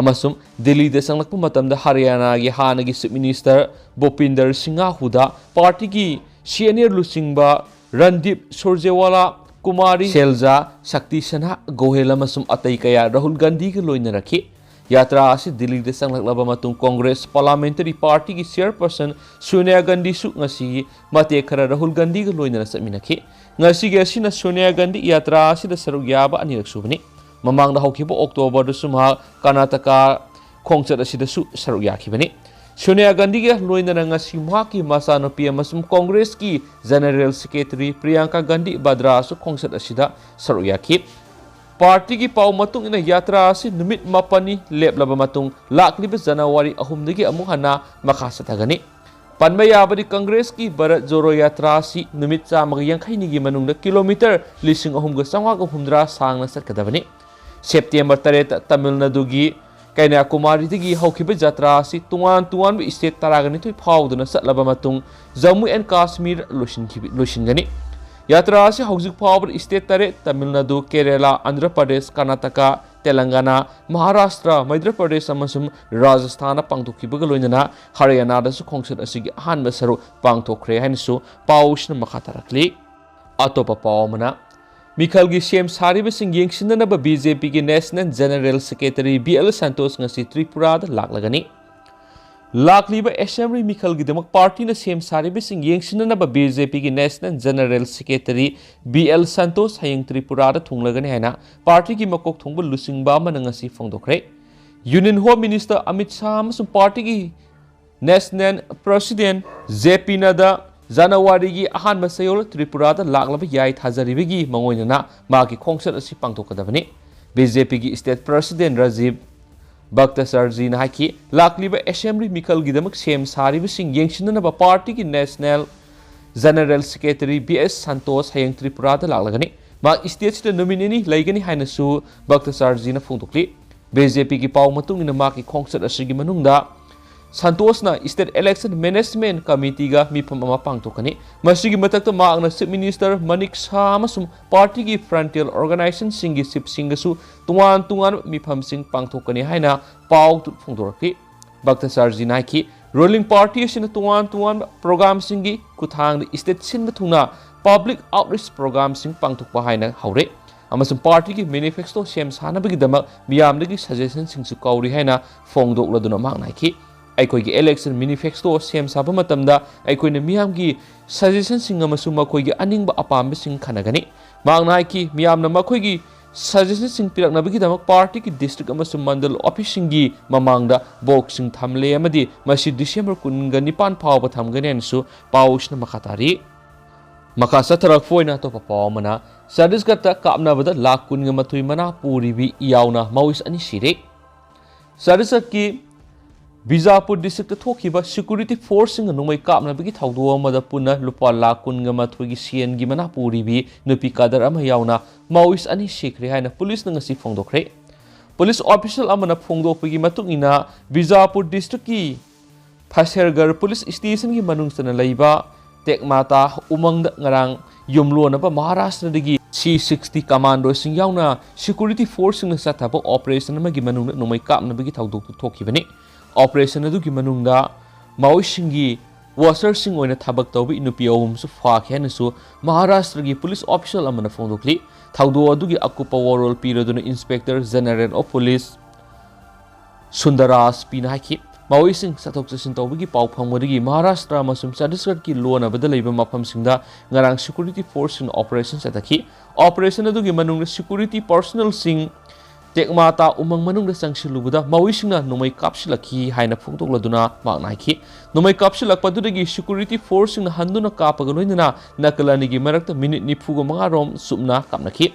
ꯑꯃꯁꯨꯡ ꯗꯤꯜꯂꯤꯗ ꯆꯪꯂꯛꯄ ꯃꯇꯝꯗ ꯍꯔꯤꯌꯥꯅꯥꯒꯤ ꯍꯥꯟꯅꯒꯤ chief minister ꯚꯨꯄꯤꯟꯗꯔ ꯁꯤꯡꯍ ꯍꯨꯗꯥ, partyꯒꯤ senior ꯂꯨꯆꯤꯡꯕ ꯔꯟꯗꯤꯞ ꯁꯨꯔꯖꯦꯋꯥꯂꯥ, ꯀꯨꯃꯥꯔꯤ ꯁꯦꯜꯖꯥ, ꯁꯛꯇꯤ ꯁꯤꯟꯍꯥ ꯒꯣꯍꯦꯜ ꯑꯃꯁꯨꯡ ꯑꯇꯩ ꯀꯌꯥ ꯔꯥꯍꯨꯜ ꯒꯥꯟꯙꯤꯒ ꯂꯣꯏꯅꯔꯛꯈꯤ꯫ ꯌꯥꯇ꯭ꯔꯥ ꯑꯁꯤ ꯗꯤꯜꯂꯤꯗ ꯆꯪꯂꯛꯂꯕ ꯃꯇꯨꯡ ꯀꯪꯒ꯭ꯔꯦꯁ parliamentary partyꯒꯤ chairperson ꯁꯣꯅꯤꯌꯥ ꯒꯥꯟꯙꯤꯁꯨ ꯉꯁꯤ ꯃꯇꯦꯛ ꯈꯔ ꯔꯥꯍꯨꯜ ꯒꯥꯟꯙꯤꯒ ꯂꯣꯏꯅꯅ ꯆꯠꯃꯤꯟꯅꯈꯤ꯫ ꯉꯁꯤꯒꯤ ꯑꯁꯤꯅ ꯁꯣꯅꯤꯌꯥ ꯒꯥꯟꯙꯤ ꯌꯥꯇ꯭ꯔꯥ ꯑꯁꯤꯗ ꯁꯔꯨꯛ ꯌꯥꯕ ꯑꯅꯤꯔꯛ ꯁꯨꯕꯅꯤ꯫ ꯃꯃꯥꯡꯗ ꯍꯧꯈꯤꯕ ꯑꯣꯛꯇꯣꯕꯔꯗꯁꯨ ꯃꯍꯥꯛ ꯀꯔꯅꯥꯇꯀꯥ ꯈꯣꯡꯆꯠ ꯑꯁꯤꯗꯁꯨ ꯁꯔꯨꯛ ꯌꯥꯈꯤꯕꯅꯤ꯫ ꯁꯣꯅꯤꯌꯥ ꯒꯥꯟꯙꯤꯒ ꯂꯣꯏꯅꯅ ꯉꯁꯤ ꯃꯍꯥꯛꯀꯤ ꯃꯆꯥꯅꯨꯄꯤ ꯑꯃꯁꯨꯡ ꯀꯪꯒ꯭ꯔꯦꯁꯀꯤ general secretary ꯄ꯭ꯔꯤꯌꯥꯡꯀꯥ ꯒꯥꯟꯙꯤ ꯚꯗ꯭ꯔꯥꯁꯨ ꯈꯣꯡꯆꯠ ꯑꯁꯤꯗ ꯁꯔꯨꯛ ꯌꯥꯈꯤ꯫ Partyꯒꯤ ꯄꯥꯎ ꯃꯇꯨꯡ ꯏꯟꯅ ꯌꯥꯇ꯭ꯔꯥ ꯑꯁꯤ ꯅꯨꯃꯤꯠ ꯃꯥꯄꯟꯅꯤ ꯂꯦꯞꯂꯕ ꯃꯇꯨꯡ ꯂꯥꯛꯂꯤꯕ ꯖꯅꯋꯥꯔꯤ ꯑꯍꯨꯝꯗꯒꯤ ꯑꯃꯨꯛ ꯍꯟꯅ ꯃꯈꯥ ꯆꯠꯊꯒꯅꯤ꯫ ꯄꯟꯕ ꯌꯥꯕꯗꯤ ꯀꯪꯒ꯭ꯔꯦꯁꯀꯤ ꯚꯥꯔꯠ ꯖꯣꯔꯣ ꯌꯥꯇ꯭ꯔꯥ ꯑꯁꯤ ꯅꯨꯃꯤꯠ ꯆꯥꯝꯃꯒ ꯌꯥꯡꯈꯩꯅꯤꯒꯤ ꯃꯅꯨꯡꯗ ꯀꯤꯂꯣꯃꯤꯇꯔ ꯂꯤꯁꯤꯡ ꯑꯍꯨꯝꯒ ꯆꯥꯝꯃꯉꯥꯒ ꯍꯨꯝꯗ꯭ꯔꯥ ꯁꯥꯡꯅ ꯆꯠꯀꯗꯕꯅꯤ꯫ ꯁꯦꯞꯇꯦꯝꯕꯔ ꯇꯔꯦꯠꯇ ꯇꯥꯃꯤꯜ ꯅꯥꯗꯨꯒꯤ ꯀꯟꯌꯥꯀꯨꯃꯥꯔꯤꯗꯒꯤ ꯍꯧꯈꯤꯕ ꯖꯥꯇ꯭ꯔꯥ ꯑꯁꯤ ꯇꯣꯉꯥꯟ ꯇꯣꯉꯥꯟꯕ state ꯇꯔꯥꯒ ꯅꯤꯊꯣꯏ ꯐꯥꯎꯗꯨꯅ ꯆꯠꯂꯕ ꯃꯇꯨꯡ ꯖꯝꯃꯨ and ꯀꯥꯁꯃꯤꯔ ꯂꯣꯏꯁꯤꯟꯈꯤꯕ-, ꯂꯣꯏꯁꯤꯟꯒꯅꯤ꯫ ꯌꯥꯇ꯭ꯔꯥ ꯑꯁꯤ ꯍꯧꯖꯤꯛ ꯐꯥꯎꯕꯗ state ꯇꯔꯦꯠ, ꯇꯥꯃꯤꯜ ꯅꯥꯗꯨ, ꯀꯦꯔꯦꯂꯥ, ꯑꯟꯙ꯭ꯔ ꯄ꯭ꯔꯗꯦꯁ, ꯀꯔꯅꯥꯇꯀꯥ, ꯇꯦꯂꯪꯒꯥꯅꯥ, ꯃꯍꯥꯔꯥꯁꯇ꯭ꯔ, ꯃꯩꯙ꯭ꯔ ꯄ꯭ꯔꯗꯦꯁ ꯑꯃꯁꯨꯡ ꯔꯥꯖꯁꯊꯥꯟꯗ ꯄꯥꯡꯊꯣꯛꯈꯤꯕꯒ ꯂꯣꯏꯅꯅ ꯍꯔꯤꯌꯥꯅꯥꯗꯁꯨ ꯈꯣꯡꯆꯠ ꯑꯁꯤꯒꯤ ꯑꯍꯥꯟꯕ ꯁꯔꯨꯛ ꯄꯥꯡꯊꯣꯛꯈ꯭ꯔꯦ ꯍꯥꯏꯅꯁꯨ ꯄꯥꯎꯁꯤꯅ ꯃꯈꯥ ꯇꯥꯔꯛꯂꯤ꯫ ꯑꯇꯣꯞꯄ ꯄꯥꯎ ꯑꯃꯅ, ꯃꯤꯈꯜꯒꯤ ꯁꯦꯝ ꯁꯥꯔꯤꯕꯁꯤꯡ ꯌꯦꯡꯁꯤꯟꯅꯅꯕ BJPꯒꯤ National General Secretary B L Santosh ꯉꯁꯤ ꯇ꯭ꯔꯤꯄꯨꯔꯥꯗ ꯂꯥꯛꯂꯒꯅꯤ꯫ ꯂꯥꯛꯂꯤꯕ ꯑꯦꯁꯦꯝꯕ꯭ꯂꯤ ꯃꯤꯈꯜꯒꯤꯗꯃꯛ ꯄꯥꯔꯇꯤꯅ ꯁꯦꯝ ꯁꯥꯔꯤꯕꯁꯤꯡ ꯌꯦꯡꯁꯤꯟꯅꯅꯕ ꯕꯤ ꯖꯦ ꯄꯤꯒꯤ national general secretary B L Santosh ꯍꯌꯦꯡ ꯇ꯭ꯔꯤꯄꯨꯔꯥꯗ ꯊꯨꯡꯂꯒꯅꯤ ꯍꯥꯏꯅ ꯄꯥꯔꯇꯤꯒꯤ ꯃꯀꯣꯛ ꯊꯣꯡꯕ ꯂꯨꯆꯤꯡꯕ ꯑꯃꯅ ꯉꯁꯤ ꯐꯣꯡꯗꯣꯛꯈ꯭ꯔꯦ꯫ Union home minister Amit Shah ꯑꯃꯁꯨꯡ ꯄꯥꯔꯇꯤꯒꯤ national president J P Nadda ꯖꯅꯋꯥꯔꯤꯒꯤ ꯑꯍꯥꯟꯕ ꯆꯌꯣꯜ ꯇ꯭ꯔꯤꯄꯨꯔꯥꯗ ꯂꯥꯛꯂꯕ ꯌꯥꯏ ꯊꯥꯖꯔꯤꯕꯒꯤ ꯃꯉꯣꯏꯅꯅ ꯃꯥꯒꯤ ꯈꯣꯡꯆꯠ ꯑꯁꯤ ꯄꯥꯡꯊꯣꯛꯀꯗꯕꯅꯤ꯫ ꯕꯤ ꯖꯦ ꯄꯤꯒꯤ ꯁ꯭ꯇꯦꯠ ꯄ꯭ꯔꯁꯤꯗꯦꯟꯠ ꯔꯥꯖꯤꯕ ꯚꯛꯇꯆꯥꯔꯖꯤꯅ ꯍꯥꯏꯈꯤ, ꯂꯥꯛꯂꯤꯕ ꯑꯦꯁꯦꯝꯕ꯭ꯂꯤ ꯃꯤꯈꯜꯒꯤꯗꯃꯛ ꯁꯦꯝ ꯁꯥꯔꯤꯕꯁꯤꯡ ꯌꯦꯡꯁꯤꯟꯅꯅꯕ ꯄꯥꯔꯇꯤꯒꯤ ꯅꯦꯁꯅꯦꯜ ꯖꯦꯅꯔꯦꯜ ꯁꯦꯀ꯭ꯔꯦꯇꯔꯤ ꯕꯤ ꯑꯦꯁ ꯁꯟꯇꯣꯁ ꯍꯌꯦꯡ ꯇ꯭ꯔꯤꯄꯨꯔꯥꯗ ꯂꯥꯛꯂꯒꯅꯤ꯫ ꯃꯍꯥꯛ ꯁ꯭ꯇꯦꯠꯁꯤꯗ ꯅꯨꯃꯤꯠ ꯅꯤꯅꯤ ꯂꯩꯒꯅꯤ ꯍꯥꯏꯅꯁꯨ ꯚꯛꯇꯆꯥꯔꯖꯤꯅ ꯐꯣꯡꯗꯣꯛꯂꯤ꯫ ꯕꯤ ꯖꯦ ꯄꯤꯒꯤ ꯄꯥꯎ ꯃꯇꯨꯡ ꯏꯟꯅ ꯃꯍꯥꯛꯀꯤ ꯈꯣꯡꯆꯠ ꯑꯁꯤꯒꯤ ꯃꯅꯨꯡꯗ ꯁꯟꯇꯣꯁꯅ ꯁ꯭ꯇꯦꯠ ꯏꯂꯦꯛꯁꯟ ꯃꯦꯅꯦꯖꯃꯦꯟꯠ ꯀꯃꯤꯇꯤꯒ ꯃꯤꯐꯝ ꯑꯃ ꯄꯥꯡꯊꯣꯛꯀꯅꯤ꯫ ꯃꯁꯤꯒꯤ ꯃꯊꯛꯇ ꯃꯍꯥꯛꯅ ꯆꯤꯐ ꯃꯤꯅꯤꯁꯇꯔ ꯃꯅꯤꯛ ꯁꯥꯍ ꯑꯃꯁꯨꯡ ꯄꯥꯔꯇꯤꯒꯤ ꯐ꯭ꯔꯟꯇꯤꯌꯔ ꯑꯣꯔꯒꯅꯥꯏꯖꯦꯁꯟꯁꯤꯡꯒꯤ ꯆꯤꯐꯁꯤꯡꯒꯁꯨ ꯇꯣꯉꯥꯟ ꯇꯣꯉꯥꯟꯕ ꯃꯤꯐꯝꯁꯤꯡ ꯄꯥꯡꯊꯣꯛꯀꯅꯤ ꯍꯥꯏꯅ ꯄꯥꯎ ꯐꯣꯡꯗꯣꯔꯛꯈꯤ꯫ ꯚꯛꯇꯆꯥꯔꯖꯤꯅ ꯍꯥꯏꯈꯤ, ꯔꯨꯂꯤꯡ ꯄꯥꯔꯇꯤ ꯑꯁꯤꯅ ꯇꯣꯉꯥꯟ ꯇꯣꯉꯥꯟꯕ ꯄ꯭ꯔꯣꯒ꯭ꯔꯥꯝꯁꯤꯡꯒꯤ ꯈꯨꯠꯊꯥꯡꯗ ꯁ꯭ꯇꯦꯠ ꯁꯤꯟꯕ ꯊꯨꯡꯅ ꯄꯕ꯭ꯂꯤꯛ ꯑꯥꯎꯠꯔꯤꯆ ꯄ꯭ꯔꯣꯒ꯭ꯔꯥꯝꯁꯤꯡ ꯄꯥꯡꯊꯣꯛꯄ ꯍꯥꯏꯅ ꯍꯧꯔꯦ ꯑꯃꯁꯨꯡ ꯄꯥꯔꯇꯤꯒꯤ ꯃꯦꯅꯤꯐꯦꯁꯇꯣ ꯁꯦꯝ ꯁꯥꯅꯕꯒꯤꯗꯃꯛ ꯃꯤꯌꯥꯝꯗꯒꯤ ꯁꯖꯦꯁꯟꯁꯤꯡꯁꯨ ꯀꯧꯔꯤ ꯍꯥꯏꯅ ꯐꯣꯡꯗꯣꯛꯂꯗꯨꯅ ꯃꯍꯥꯛꯅ ꯍꯥꯏꯈꯤ, ꯑꯩꯈꯣꯏꯒꯤ ꯏꯂꯦꯛꯁꯟ ꯃꯦꯅꯤꯐꯦꯁꯇꯣ ꯁꯦꯝ ꯁꯥꯕ ꯃꯇꯝꯗ ꯑꯩꯈꯣꯏꯅ ꯃꯤꯌꯥꯝꯒꯤ ꯁꯖꯦꯁꯟꯁꯤꯡ ꯑꯃꯁꯨꯡ ꯃꯈꯣꯏꯒꯤ ꯑꯅꯤꯡꯕ ꯑꯄꯥꯝꯕꯁꯤꯡ ꯈꯟꯅꯒꯅꯤ꯫ ꯃꯍꯥꯛꯅ ꯍꯥꯏꯈꯤ, ꯃꯤꯌꯥꯝꯅ ꯃꯈꯣꯏꯒꯤ ꯁꯖꯦꯁꯟꯁꯤꯡ ꯄꯤꯔꯛꯅꯕꯒꯤꯗꯃꯛ ꯄꯥꯔꯇꯤꯒꯤ ꯗꯤꯁꯇ꯭ꯔꯤꯛ ꯑꯃꯁꯨꯡ ꯃꯟꯗꯜ ꯑꯣꯐꯤꯁꯁꯤꯡꯒꯤ ꯃꯃꯥꯡꯗ ꯕꯣꯛꯁꯁꯤꯡ ꯊꯝꯂꯦ ꯑꯃꯗꯤ ꯃꯁꯤ ꯗꯤꯁꯦꯝꯕꯔ ꯀꯨꯟꯒ ꯅꯤꯄꯥꯟ ꯐꯥꯎꯕ ꯊꯝꯒꯅꯤ ꯍꯥꯏꯅꯁꯨ ꯄꯥꯎꯁꯤꯅ ꯃꯈꯥ ꯇꯥꯔꯤ꯫ ꯃꯈꯥ ꯆꯠꯊꯔꯛꯄ ꯑꯣꯏꯅ ꯑꯇꯣꯞꯄ ꯄꯥꯎ ꯑꯃꯅ, ꯆꯇꯤꯁꯒꯔꯗ ꯀꯥꯞꯅꯕꯗ ꯂꯥꯈ ꯀꯨꯟꯒ ꯃꯥꯊꯣꯏ ꯃꯅꯥ ꯄꯨꯔꯤꯕꯤ ꯌꯥꯎꯅ ꯃꯥꯑꯣꯏꯁ ꯑꯅꯤ ꯁꯤꯔꯦ꯫ ꯆꯇꯤꯁꯒꯔꯗꯀꯤ ꯕꯤꯖꯥꯄꯨꯔ ꯗꯤꯁꯇ꯭ꯔꯤꯛꯇ ꯊꯣꯛꯈꯤꯕ ꯁꯦꯀ꯭ꯌꯨꯔꯤꯇꯤ ꯐꯣꯔꯁꯁꯤꯡꯒ ꯅꯣꯡꯃꯩ ꯀꯥꯞꯅꯕꯒꯤ ꯊꯧꯗꯣꯛ ꯑꯃꯗ ꯄꯨꯟꯅ ꯂꯨꯄꯥ ꯂꯥꯈ ꯀꯨꯟꯒ ꯃꯥꯊꯣꯏꯒꯤ ꯁꯦꯟꯒꯤ ꯃꯅꯥ ꯄꯨꯔꯤꯕꯤ ꯅꯨꯄꯤ ꯀꯥꯗꯔ ꯑꯃ ꯌꯥꯎꯅ ꯃꯥꯑꯣꯏꯁ ꯑꯅꯤ ꯁꯤꯈ꯭ꯔꯦ ꯍꯥꯏꯅ ꯄꯨꯂꯤꯁꯅ ꯉꯁꯤ ꯐꯣꯡꯗꯣꯛꯈ꯭ꯔꯦ꯫ ꯄꯨꯂꯤꯁ ꯑꯣꯐꯤꯁꯤꯌꯦꯜ ꯑꯃꯅ ꯐꯣꯡꯗꯣꯛꯄꯒꯤ ꯃꯇꯨꯡ ꯏꯟꯅ, ꯕꯤꯖꯥꯄꯨꯔ ꯗꯤꯁꯇ꯭ꯔꯤꯛꯀꯤ ꯐꯁꯦꯔꯒꯔ ꯄꯨꯂꯤꯁ ꯁ꯭ꯇꯦꯁꯟꯒꯤ ꯃꯅꯨꯡ ꯆꯟꯅ ꯂꯩꯕ ꯇꯦꯛꯃꯥꯇꯥ ꯎꯃꯪꯗ ꯉꯔꯥꯡ ꯌꯨꯝꯂꯣꯟꯅꯕ ꯃꯍꯥꯔꯥꯁꯇ꯭ꯔꯗꯒꯤ ꯁꯤ ꯁꯤꯛꯁꯇꯤ ꯀꯃꯥꯟꯗꯣꯁꯤꯡ ꯌꯥꯎꯅ ꯁꯦꯀ꯭ꯌꯨꯔꯤꯇꯤ ꯐꯣꯔꯁꯁꯤꯡꯅ ꯆꯠꯊꯕ ꯑꯣꯄꯔꯦꯁꯟ ꯑꯃꯒꯤ ꯃꯅꯨꯡꯗ ꯅꯣꯡꯃꯩ ꯀꯥꯞꯅꯕꯒꯤ ꯊꯧꯗꯣꯛꯇꯨ ꯊꯣꯛꯈꯤꯕꯅꯤ꯫ ꯑꯣꯄꯔꯦꯁꯟ ꯑꯗꯨꯒꯤ ꯃꯅꯨꯡꯗ ꯃꯥꯑꯣꯏꯁꯤꯡꯒꯤ ꯋꯥꯆꯔꯁꯤꯡ ꯑꯣꯏꯅ ꯊꯕꯛ ꯇꯧꯕ ꯅꯨꯄꯤ ꯑꯍꯨꯝꯁꯨ ꯐꯥꯈꯤ ꯍꯥꯏꯅꯁꯨ ꯃꯍꯥꯔꯥꯁꯇ꯭ꯔꯒꯤ ꯄꯨꯂꯤꯁ ꯑꯣꯐꯤꯁꯤꯌꯦꯜ ꯑꯃꯅ ꯐꯣꯡꯗꯣꯛꯂꯤ꯫ ꯊꯧꯗꯣꯛ ꯑꯗꯨꯒꯤ ꯑꯀꯨꯞꯄ ꯋꯥꯔꯣꯜ ꯄꯤꯔꯗꯨꯅ ꯏꯟꯁꯄꯦꯛꯇꯔ ꯖꯦꯅꯔꯦꯜ ꯑꯣꯐ ꯄꯨꯂꯤꯁ ꯁꯨꯟꯗꯔꯥꯖ ꯄꯤꯅ ꯍꯥꯏꯈꯤ, ꯃꯥꯑꯣꯏꯁꯤꯡ ꯆꯠꯊꯣꯛ ꯆꯠꯁꯤꯟ ꯇꯧꯕꯒꯤ ꯄꯥꯎ ꯐꯪꯕꯗꯒꯤ ꯃꯍꯥꯔꯥꯁꯇ꯭ꯔ ꯑꯃꯁꯨꯡ ꯆꯇꯤꯁꯒꯔꯒꯤ ꯂꯣꯟꯅꯕꯗ ꯂꯩꯕ ꯃꯐꯝꯁꯤꯡꯗ ꯉꯔꯥꯡ security forceꯁꯤꯡꯅ operation ꯆꯠꯊꯈꯤ꯫ Operation ꯑꯗꯨꯒꯤ ꯃꯅꯨꯡꯗ security personnelꯁꯤꯡ ꯇꯦꯛꯃꯥꯇꯥ ꯎꯃꯪ ꯃꯅꯨꯡꯗ ꯆꯪꯁꯤꯜꯂꯨꯕꯗ ꯃꯥꯑꯣꯏꯁꯤꯡꯅ ꯅꯣꯡꯃꯩ ꯀꯥꯞꯁꯤꯜꯂꯛꯈꯤ ꯍꯥꯏꯅ ꯐꯣꯡꯗꯣꯛꯂꯗꯨꯅ ꯃꯍꯥꯛꯅ ꯍꯥꯏꯈꯤ꯫ ꯅꯣꯡꯃꯩ ꯀꯥꯞꯁꯤꯜꯂꯛꯄꯗꯨꯗꯒꯤ security forceꯁꯤꯡꯅ ꯍꯟꯗꯨꯅ ꯀꯥꯞꯄꯒ ꯂꯣꯏꯅꯅ ꯅꯥꯀꯜ ꯑꯅꯤꯒꯤ ꯃꯔꯛꯇ minute ꯅꯤꯐꯨꯒ ꯃꯉꯥ ꯔꯣꯝ ꯆꯨꯞꯅ ꯀꯥꯞꯅꯈꯤ꯫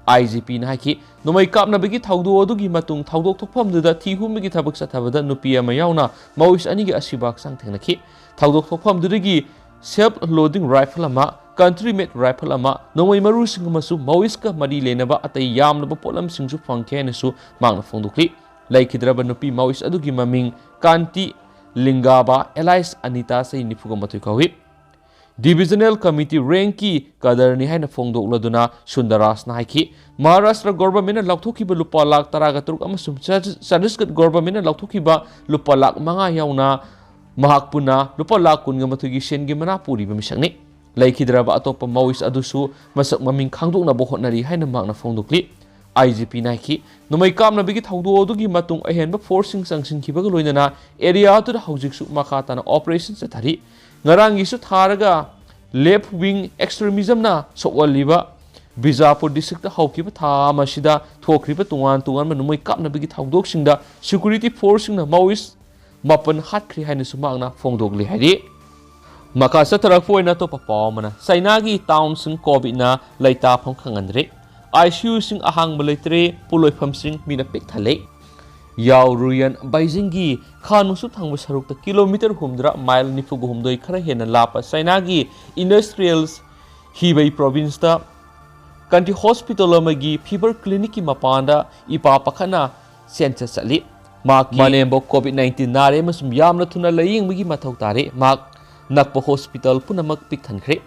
IGPꯅ ꯍꯥꯏꯈꯤ, ꯅꯣꯡꯃꯩ ꯀꯥꯞꯅꯕꯒꯤ ꯊꯧꯗꯣꯛ ꯑꯗꯨꯒꯤ ꯃꯇꯨꯡ ꯊꯧꯗꯣꯛ ꯊꯣꯛꯐꯝꯗꯨꯗ ꯊꯤ ꯍꯨꯝꯕꯒꯤ ꯊꯕꯛ ꯆꯠꯊꯕꯗ ꯅꯨꯄꯤ ꯑꯃ ꯌꯥꯎꯅ ꯃꯥꯑꯣꯏꯁ ꯑꯅꯤꯒꯤ ꯑꯁꯤꯕ ꯍꯛꯆꯥꯡ ꯊꯦꯡꯅꯈꯤ꯫ ꯊꯧꯗꯣꯛ ꯊꯣꯛꯐꯝꯗꯨꯗꯒꯤ self loading rifle ꯑꯃ, country made rifle ꯑꯃ, ꯅꯣꯡꯃꯩ ꯃꯔꯨꯁꯤꯡ ꯑꯃꯁꯨꯡ ꯃꯥꯑꯣꯏꯁꯀ ꯃꯔꯤ ꯂꯩꯅꯕ ꯑꯇꯩ ꯌꯥꯝꯂꯕ ꯄꯣꯠꯂꯝꯁꯤꯡꯁꯨ ꯐꯪꯈꯤ ꯍꯥꯏꯅꯁꯨ ꯃꯍꯥꯛꯅ ꯐꯣꯡꯗꯣꯛꯂꯤ꯫ ꯂꯩꯈꯤꯗ꯭ꯔꯕ ꯅꯨꯄꯤ ꯃꯥꯑꯣꯏꯁ ꯑꯗꯨꯒꯤ ꯃꯃꯤꯡ ꯀꯥꯟꯇꯤ ꯂꯤꯡꯒꯥꯕꯥ alias ꯑꯅꯤꯇꯥ, ꯆꯍꯤ ꯅꯤꯐꯨꯒ ꯃꯥꯊꯣꯏ ꯀꯧꯏ꯫ Divisional Committee rankꯀꯤ cadreꯅꯤ ꯍꯥꯏꯅ ꯐꯣꯡꯗꯣꯛꯂꯗꯨꯅ ꯁꯨꯟꯗꯔꯥꯖꯅ ꯍꯥꯏꯈꯤ, ꯃꯍꯥꯔꯥꯁꯇ꯭ꯔ governmentꯅ ꯂꯧꯊꯣꯛꯈꯤꯕ ꯂꯨꯄꯥ ꯂꯥꯈ ꯇꯔꯥꯒ ꯇꯔꯨꯛ ꯑꯃꯁꯨꯡ ꯆꯇꯤꯁꯒꯔ governmentꯅ ꯂꯧꯊꯣꯛꯈꯤꯕ ꯂꯨꯄꯥ ꯂꯥꯈ ꯃꯉꯥ ꯌꯥꯎꯅ ꯃꯍꯥꯛ ꯄꯨꯟꯅ ꯂꯨꯄꯥ ꯂꯥꯈ ꯀꯨꯟꯒ ꯃꯥꯊꯣꯏꯒꯤ ꯁꯦꯟꯒꯤ ꯃꯅꯥ ꯄꯨꯔꯤꯕ ꯃꯤꯁꯛꯅꯤ꯫ ꯂꯩꯈꯤꯗ꯭ꯔꯕ ꯑꯇꯣꯞꯄ ꯃꯥꯑꯣꯏꯁ ꯑꯗꯨꯁꯨ ꯃꯁꯛ ꯃꯃꯤꯡ ꯈꯪꯗꯣꯛꯅꯕ ꯍꯣꯠꯅꯔꯤ ꯍꯥꯏꯅ ꯃꯍꯥꯛꯅ ꯐꯣꯡꯗꯣꯛꯂꯤ꯫ IGPꯅ ꯍꯥꯏꯈꯤ, ꯅꯣꯡꯃꯩ ꯀꯥꯞꯅꯕꯒꯤ ꯊꯧꯗꯣꯛ ꯑꯗꯨꯒꯤ ꯃꯇꯨꯡ ꯑꯍꯦꯟꯕ forceꯁꯤꯡ ꯆꯪꯁꯤꯟꯈꯤꯕꯒ ꯂꯣꯏꯅꯅ area ꯑꯗꯨꯗ ꯍꯧꯖꯤꯛꯁꯨ ꯃꯈꯥ ꯇꯥꯅ operation ꯆꯠꯊꯔꯤ꯫ ꯉꯔꯥꯡꯒꯤꯁꯨ ꯊꯥꯔꯒ left wing extremismꯅ ꯁꯣꯛꯍꯜꯂꯤꯕ ꯕꯤꯖꯥꯄꯨꯔ districtꯇ ꯍꯧꯈꯤꯕ ꯊꯥ ꯑꯃꯁꯤꯗ ꯊꯣꯛꯈ꯭ꯔꯤꯕ ꯇꯣꯉꯥꯟ ꯇꯣꯉꯥꯟꯕ ꯅꯣꯡꯃꯩ ꯀꯥꯞꯅꯕꯒꯤ ꯊꯧꯗꯣꯛꯁꯤꯡꯗ security forceꯁꯤꯡꯅ ꯃꯥꯑꯣꯏꯁ ꯃꯥꯄꯟ ꯍꯥꯠꯈ꯭ꯔꯦ ꯍꯥꯏꯅꯁꯨ ꯃꯍꯥꯛꯅ ꯐꯣꯡꯗꯣꯛꯂꯤ ꯍꯥꯏꯔꯤ꯫ ꯃꯈꯥ ꯆꯠꯊꯔꯛꯄ ꯑꯣꯏꯅ ꯑꯇꯣꯞꯄ ꯄꯥꯎ ꯑꯃꯅ, ꯆꯥꯏꯅꯥꯒꯤ townꯁꯤꯡ COVIDꯅ ꯂꯩꯇꯥꯐꯝ ꯈꯪꯍꯟꯗ꯭ꯔꯦ꯫ ICUꯁꯤꯡ ꯑꯍꯥꯡꯕ ꯂꯩꯇ꯭ꯔꯦ, ꯄꯣꯠꯂꯣꯏꯐꯝꯁꯤꯡ ꯃꯤꯅ ꯄꯤꯛ ꯊꯜꯂꯦ꯫ ꯌꯥꯎꯔꯨꯌꯟ ꯕꯩꯖꯤꯡꯒꯤ ꯈꯥ ꯅꯣꯡꯆꯨꯞ ꯊꯪꯕ ꯁꯔꯨꯛꯇ kilometre ꯍꯨꯝꯗ꯭ꯔꯥ, mile ꯅꯤꯐꯨꯒ ꯍꯨꯝꯗꯣꯏ ꯈꯔ ꯍꯦꯟꯅ ꯂꯥꯞꯄ ꯆꯥꯏꯅꯥꯒꯤ industrial Hebei provinceꯇ country hospital ꯑꯃꯒꯤ fever clinicꯀꯤ ꯃꯄꯥꯟꯗ ꯏꯄꯥ ꯄꯥꯈꯠꯅ ꯆꯦꯟꯆꯠ ꯆꯠꯂꯤ꯫ ꯃꯍꯥꯛꯀꯤ ꯃꯅꯦꯝꯕꯣꯛ COVID nineteen ꯅꯥꯔꯦ ꯑꯃꯁꯨꯡ ꯌꯥꯝꯅ ꯊꯨꯅ ꯂꯥꯌꯦꯡꯕꯒꯤ ꯃꯊꯧ ꯇꯥꯔꯦ꯫ ꯃꯍꯥꯛ ꯅꯛꯄ hospital ꯄꯨꯝꯅꯃꯛ ꯄꯤꯛꯊꯟꯈ꯭ꯔꯦ꯫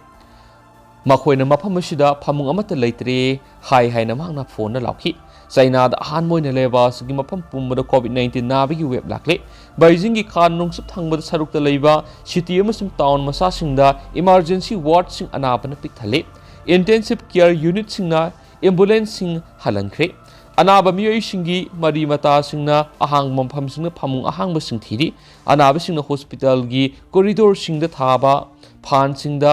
ꯃꯈꯣꯏꯅ ꯃꯐꯝ ꯑꯁꯤꯗ ꯐꯃꯨꯡ ꯑꯃꯠꯇ ꯂꯩꯇ꯭ꯔꯦ ꯍꯥꯏ ꯍꯥꯏꯅ ꯃꯍꯥꯛꯅ phoneꯗ ꯂꯥꯎꯈꯤ꯫ ꯆꯥꯏꯅꯥꯗ ꯑꯍꯥꯟꯕ ꯑꯣꯏꯅ ꯂꯩꯕꯥꯛ ꯑꯁꯤꯒꯤ ꯃꯐꯝ ꯄꯨꯝꯕꯗ COVID nineteen ꯅꯥꯕꯒꯤ wave ꯂꯥꯛꯂꯦ꯫ ꯕꯩꯖꯤꯡꯒꯤ ꯈꯥ ꯅꯣꯡꯆꯨꯞ ꯊꯪꯕꯗ ꯁꯔꯨꯛꯇ ꯂꯩꯕ city ꯑꯃꯁꯨꯡ town ꯃꯆꯥꯁꯤꯡꯗ emergency wardꯁꯤꯡ ꯑꯅꯥꯕꯅ ꯄꯤꯛ ꯊꯜꯂꯦ꯫ Intensive care unitꯁꯤꯡꯅ ambulanceꯁꯤꯡ ꯍꯜꯍꯟꯈ꯭ꯔꯦ꯫ ꯑꯅꯥꯕ ꯃꯤꯑꯣꯏꯁꯤꯡꯒꯤ ꯃꯔꯤ ꯃꯇꯥꯁꯤꯡꯅ ꯑꯍꯥꯡꯕ ꯃꯐꯝꯁꯤꯡꯗ ꯐꯃꯨꯡ ꯑꯍꯥꯡꯕꯁꯤꯡ ꯊꯤꯔꯤ꯫ ꯑꯅꯥꯕꯁꯤꯡꯅ ꯍꯣꯁꯄꯤꯇꯥꯜꯒꯤ ꯀꯣꯔꯤꯗꯣꯔꯁꯤꯡꯗ ꯊꯥꯕ ꯐꯥꯟꯁꯤꯡꯗ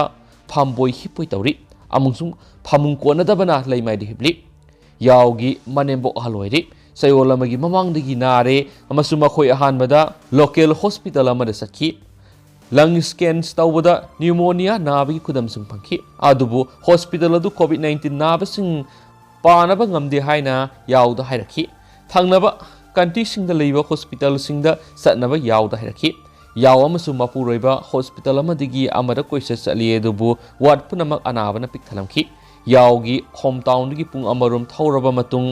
ꯐꯥꯝꯕꯣꯏ ꯍꯤꯞꯄꯣꯏ ꯇꯧꯔꯤ ꯑꯃꯁꯨꯡ ꯐꯃꯨꯡ ꯀꯣꯟꯅꯗꯕꯅ ꯂꯩꯃꯥꯏꯗ ꯍꯤꯞꯂꯤ꯫ ꯌꯥꯎꯒꯤ ꯃꯅꯦꯝꯕꯣꯛ ꯑꯍꯜ ꯑꯣꯏꯔꯤ꯫ ꯆꯌꯣꯜ ꯑꯃꯒꯤ ꯃꯃꯥꯡꯗꯒꯤ ꯅꯥꯔꯦ ꯑꯃꯁꯨꯡ ꯃꯈꯣꯏ ꯑꯍꯥꯟꯕꯗ ꯂꯣꯀꯦꯜ ꯍꯣꯁꯄꯤꯇꯥꯜ ꯑꯃꯗ ꯆꯠꯈꯤ꯫ ꯂꯪ ꯁ꯭ꯀꯦꯟꯁ ꯇꯧꯕꯗ ꯅ꯭ꯌꯨꯃꯣꯅꯤꯌꯥ ꯅꯥꯕꯒꯤ ꯈꯨꯗꯝꯁꯤꯡ ꯐꯪꯈꯤ꯫ ꯑꯗꯨꯕꯨ ꯍꯣꯁꯄꯤꯇꯥꯜ ꯑꯗꯨ ꯀꯣꯚꯤꯗ ꯅꯥꯏꯟꯇꯤꯟ ꯅꯥꯕꯁꯤꯡ ꯄꯥꯅꯕ ꯉꯝꯗꯦ ꯍꯥꯏꯅ ꯌꯥꯎꯗ ꯍꯥꯏꯔꯛꯈꯤ꯫ ꯊꯪꯅꯕ ꯀꯟꯇ꯭ꯔꯤꯁꯤꯡꯗ ꯂꯩꯕ ꯍꯣꯁꯄꯤꯇꯥꯜꯁꯤꯡꯗ ꯆꯠꯅꯕ ꯌꯥꯎꯗ ꯍꯥꯏꯔꯛꯈꯤ꯫ ꯌꯥꯎ ꯑꯃꯁꯨꯡ ꯃꯄꯨꯔꯣꯏꯕ ꯍꯣꯁꯄꯤꯇꯥꯜ ꯑꯃꯗꯒꯤ ꯑꯃꯗ ꯀꯣꯏꯆꯠ ꯆꯠꯂꯤ, ꯑꯗꯨꯕꯨ ꯋꯥꯔꯗ ꯄꯨꯝꯅꯃꯛ ꯑꯅꯥꯕꯅ ꯄꯤꯛ ꯊꯜꯂꯝꯈꯤ꯫ ꯌꯥꯎꯒꯤ ꯍꯣꯝ ꯇꯥꯎꯟꯗꯒꯤ ꯄꯨꯡ ꯑꯃꯔꯣꯝ ꯊꯧꯔꯕ ꯃꯇꯨꯡ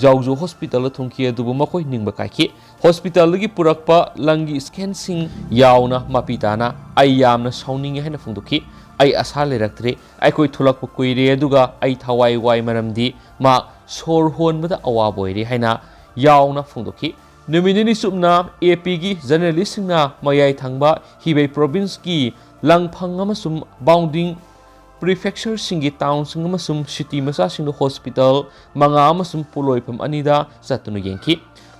ꯖꯥꯎꯖꯨ ꯍꯣꯁꯄꯤꯇꯥꯜꯗ ꯊꯨꯡꯈꯤ, ꯑꯗꯨꯕꯨ ꯃꯈꯣꯏ ꯅꯤꯡꯕ ꯀꯥꯏꯈꯤ꯫ ꯍꯣꯁꯄꯤꯇꯥꯜꯗꯒꯤ ꯄꯨꯔꯛꯄ ꯂꯪꯒꯤ ꯁ꯭ꯀꯦꯟꯁꯤꯡ ꯌꯥꯎꯅ ꯃꯄꯤ ꯇꯥꯅ "ꯑꯩ ꯌꯥꯝꯅ ꯁꯥꯎꯅꯤꯡꯉꯤ" ꯍꯥꯏꯅ ꯐꯣꯡꯗꯣꯛꯈꯤ꯫ "ꯑꯩ ꯑꯁꯥ ꯂꯩꯔꯛꯇ꯭ꯔꯦ꯫ ꯑꯩꯈꯣꯏ ꯊꯣꯛꯂꯛꯄ ꯀꯨꯏꯔꯦ, ꯑꯗꯨꯒ ꯑꯩ ꯊꯋꯥꯏ ꯋꯥꯏ, ꯃꯔꯝꯗꯤ ꯃꯥ ꯁꯣꯔ ꯍꯣꯟꯕꯗ ꯑꯋꯥꯕ ꯑꯣꯏꯔꯦ" ꯍꯥꯏꯅ ꯌꯥꯎꯅ ꯐꯣꯡꯗꯣꯛꯈꯤ꯫ ꯅꯨꯃꯤꯠ ꯅꯤꯅꯤ ꯆꯨꯞꯅ ꯑꯦ ꯄꯤꯒꯤ ꯖꯔꯅꯦꯂꯤꯁꯁꯤꯡꯅ ꯃꯌꯥꯏ ꯊꯪꯕ ꯍꯤꯕꯩ ꯄ꯭ꯔꯣꯚꯤꯟꯁꯀꯤ ꯂꯪꯐꯪ ꯑꯃꯁꯨꯡ ꯕꯥꯎꯟꯗꯤꯡ ꯄ꯭ꯔꯤꯐꯦꯛꯆꯔꯁꯤꯡꯒꯤ ꯇꯥꯎꯟꯁꯤꯡ ꯑꯃꯁꯨꯡ ꯁꯤꯇꯤ ꯃꯆꯥꯁꯤꯡꯗ ꯍꯣꯁꯄꯤꯇꯥꯜ ꯃꯉꯥ ꯑꯃꯁꯨꯡ ꯄꯣꯠꯂꯣꯏꯐꯝ ꯑꯅꯤꯗ ꯆꯠꯇꯨꯅ ꯌꯦꯡꯈꯤ꯫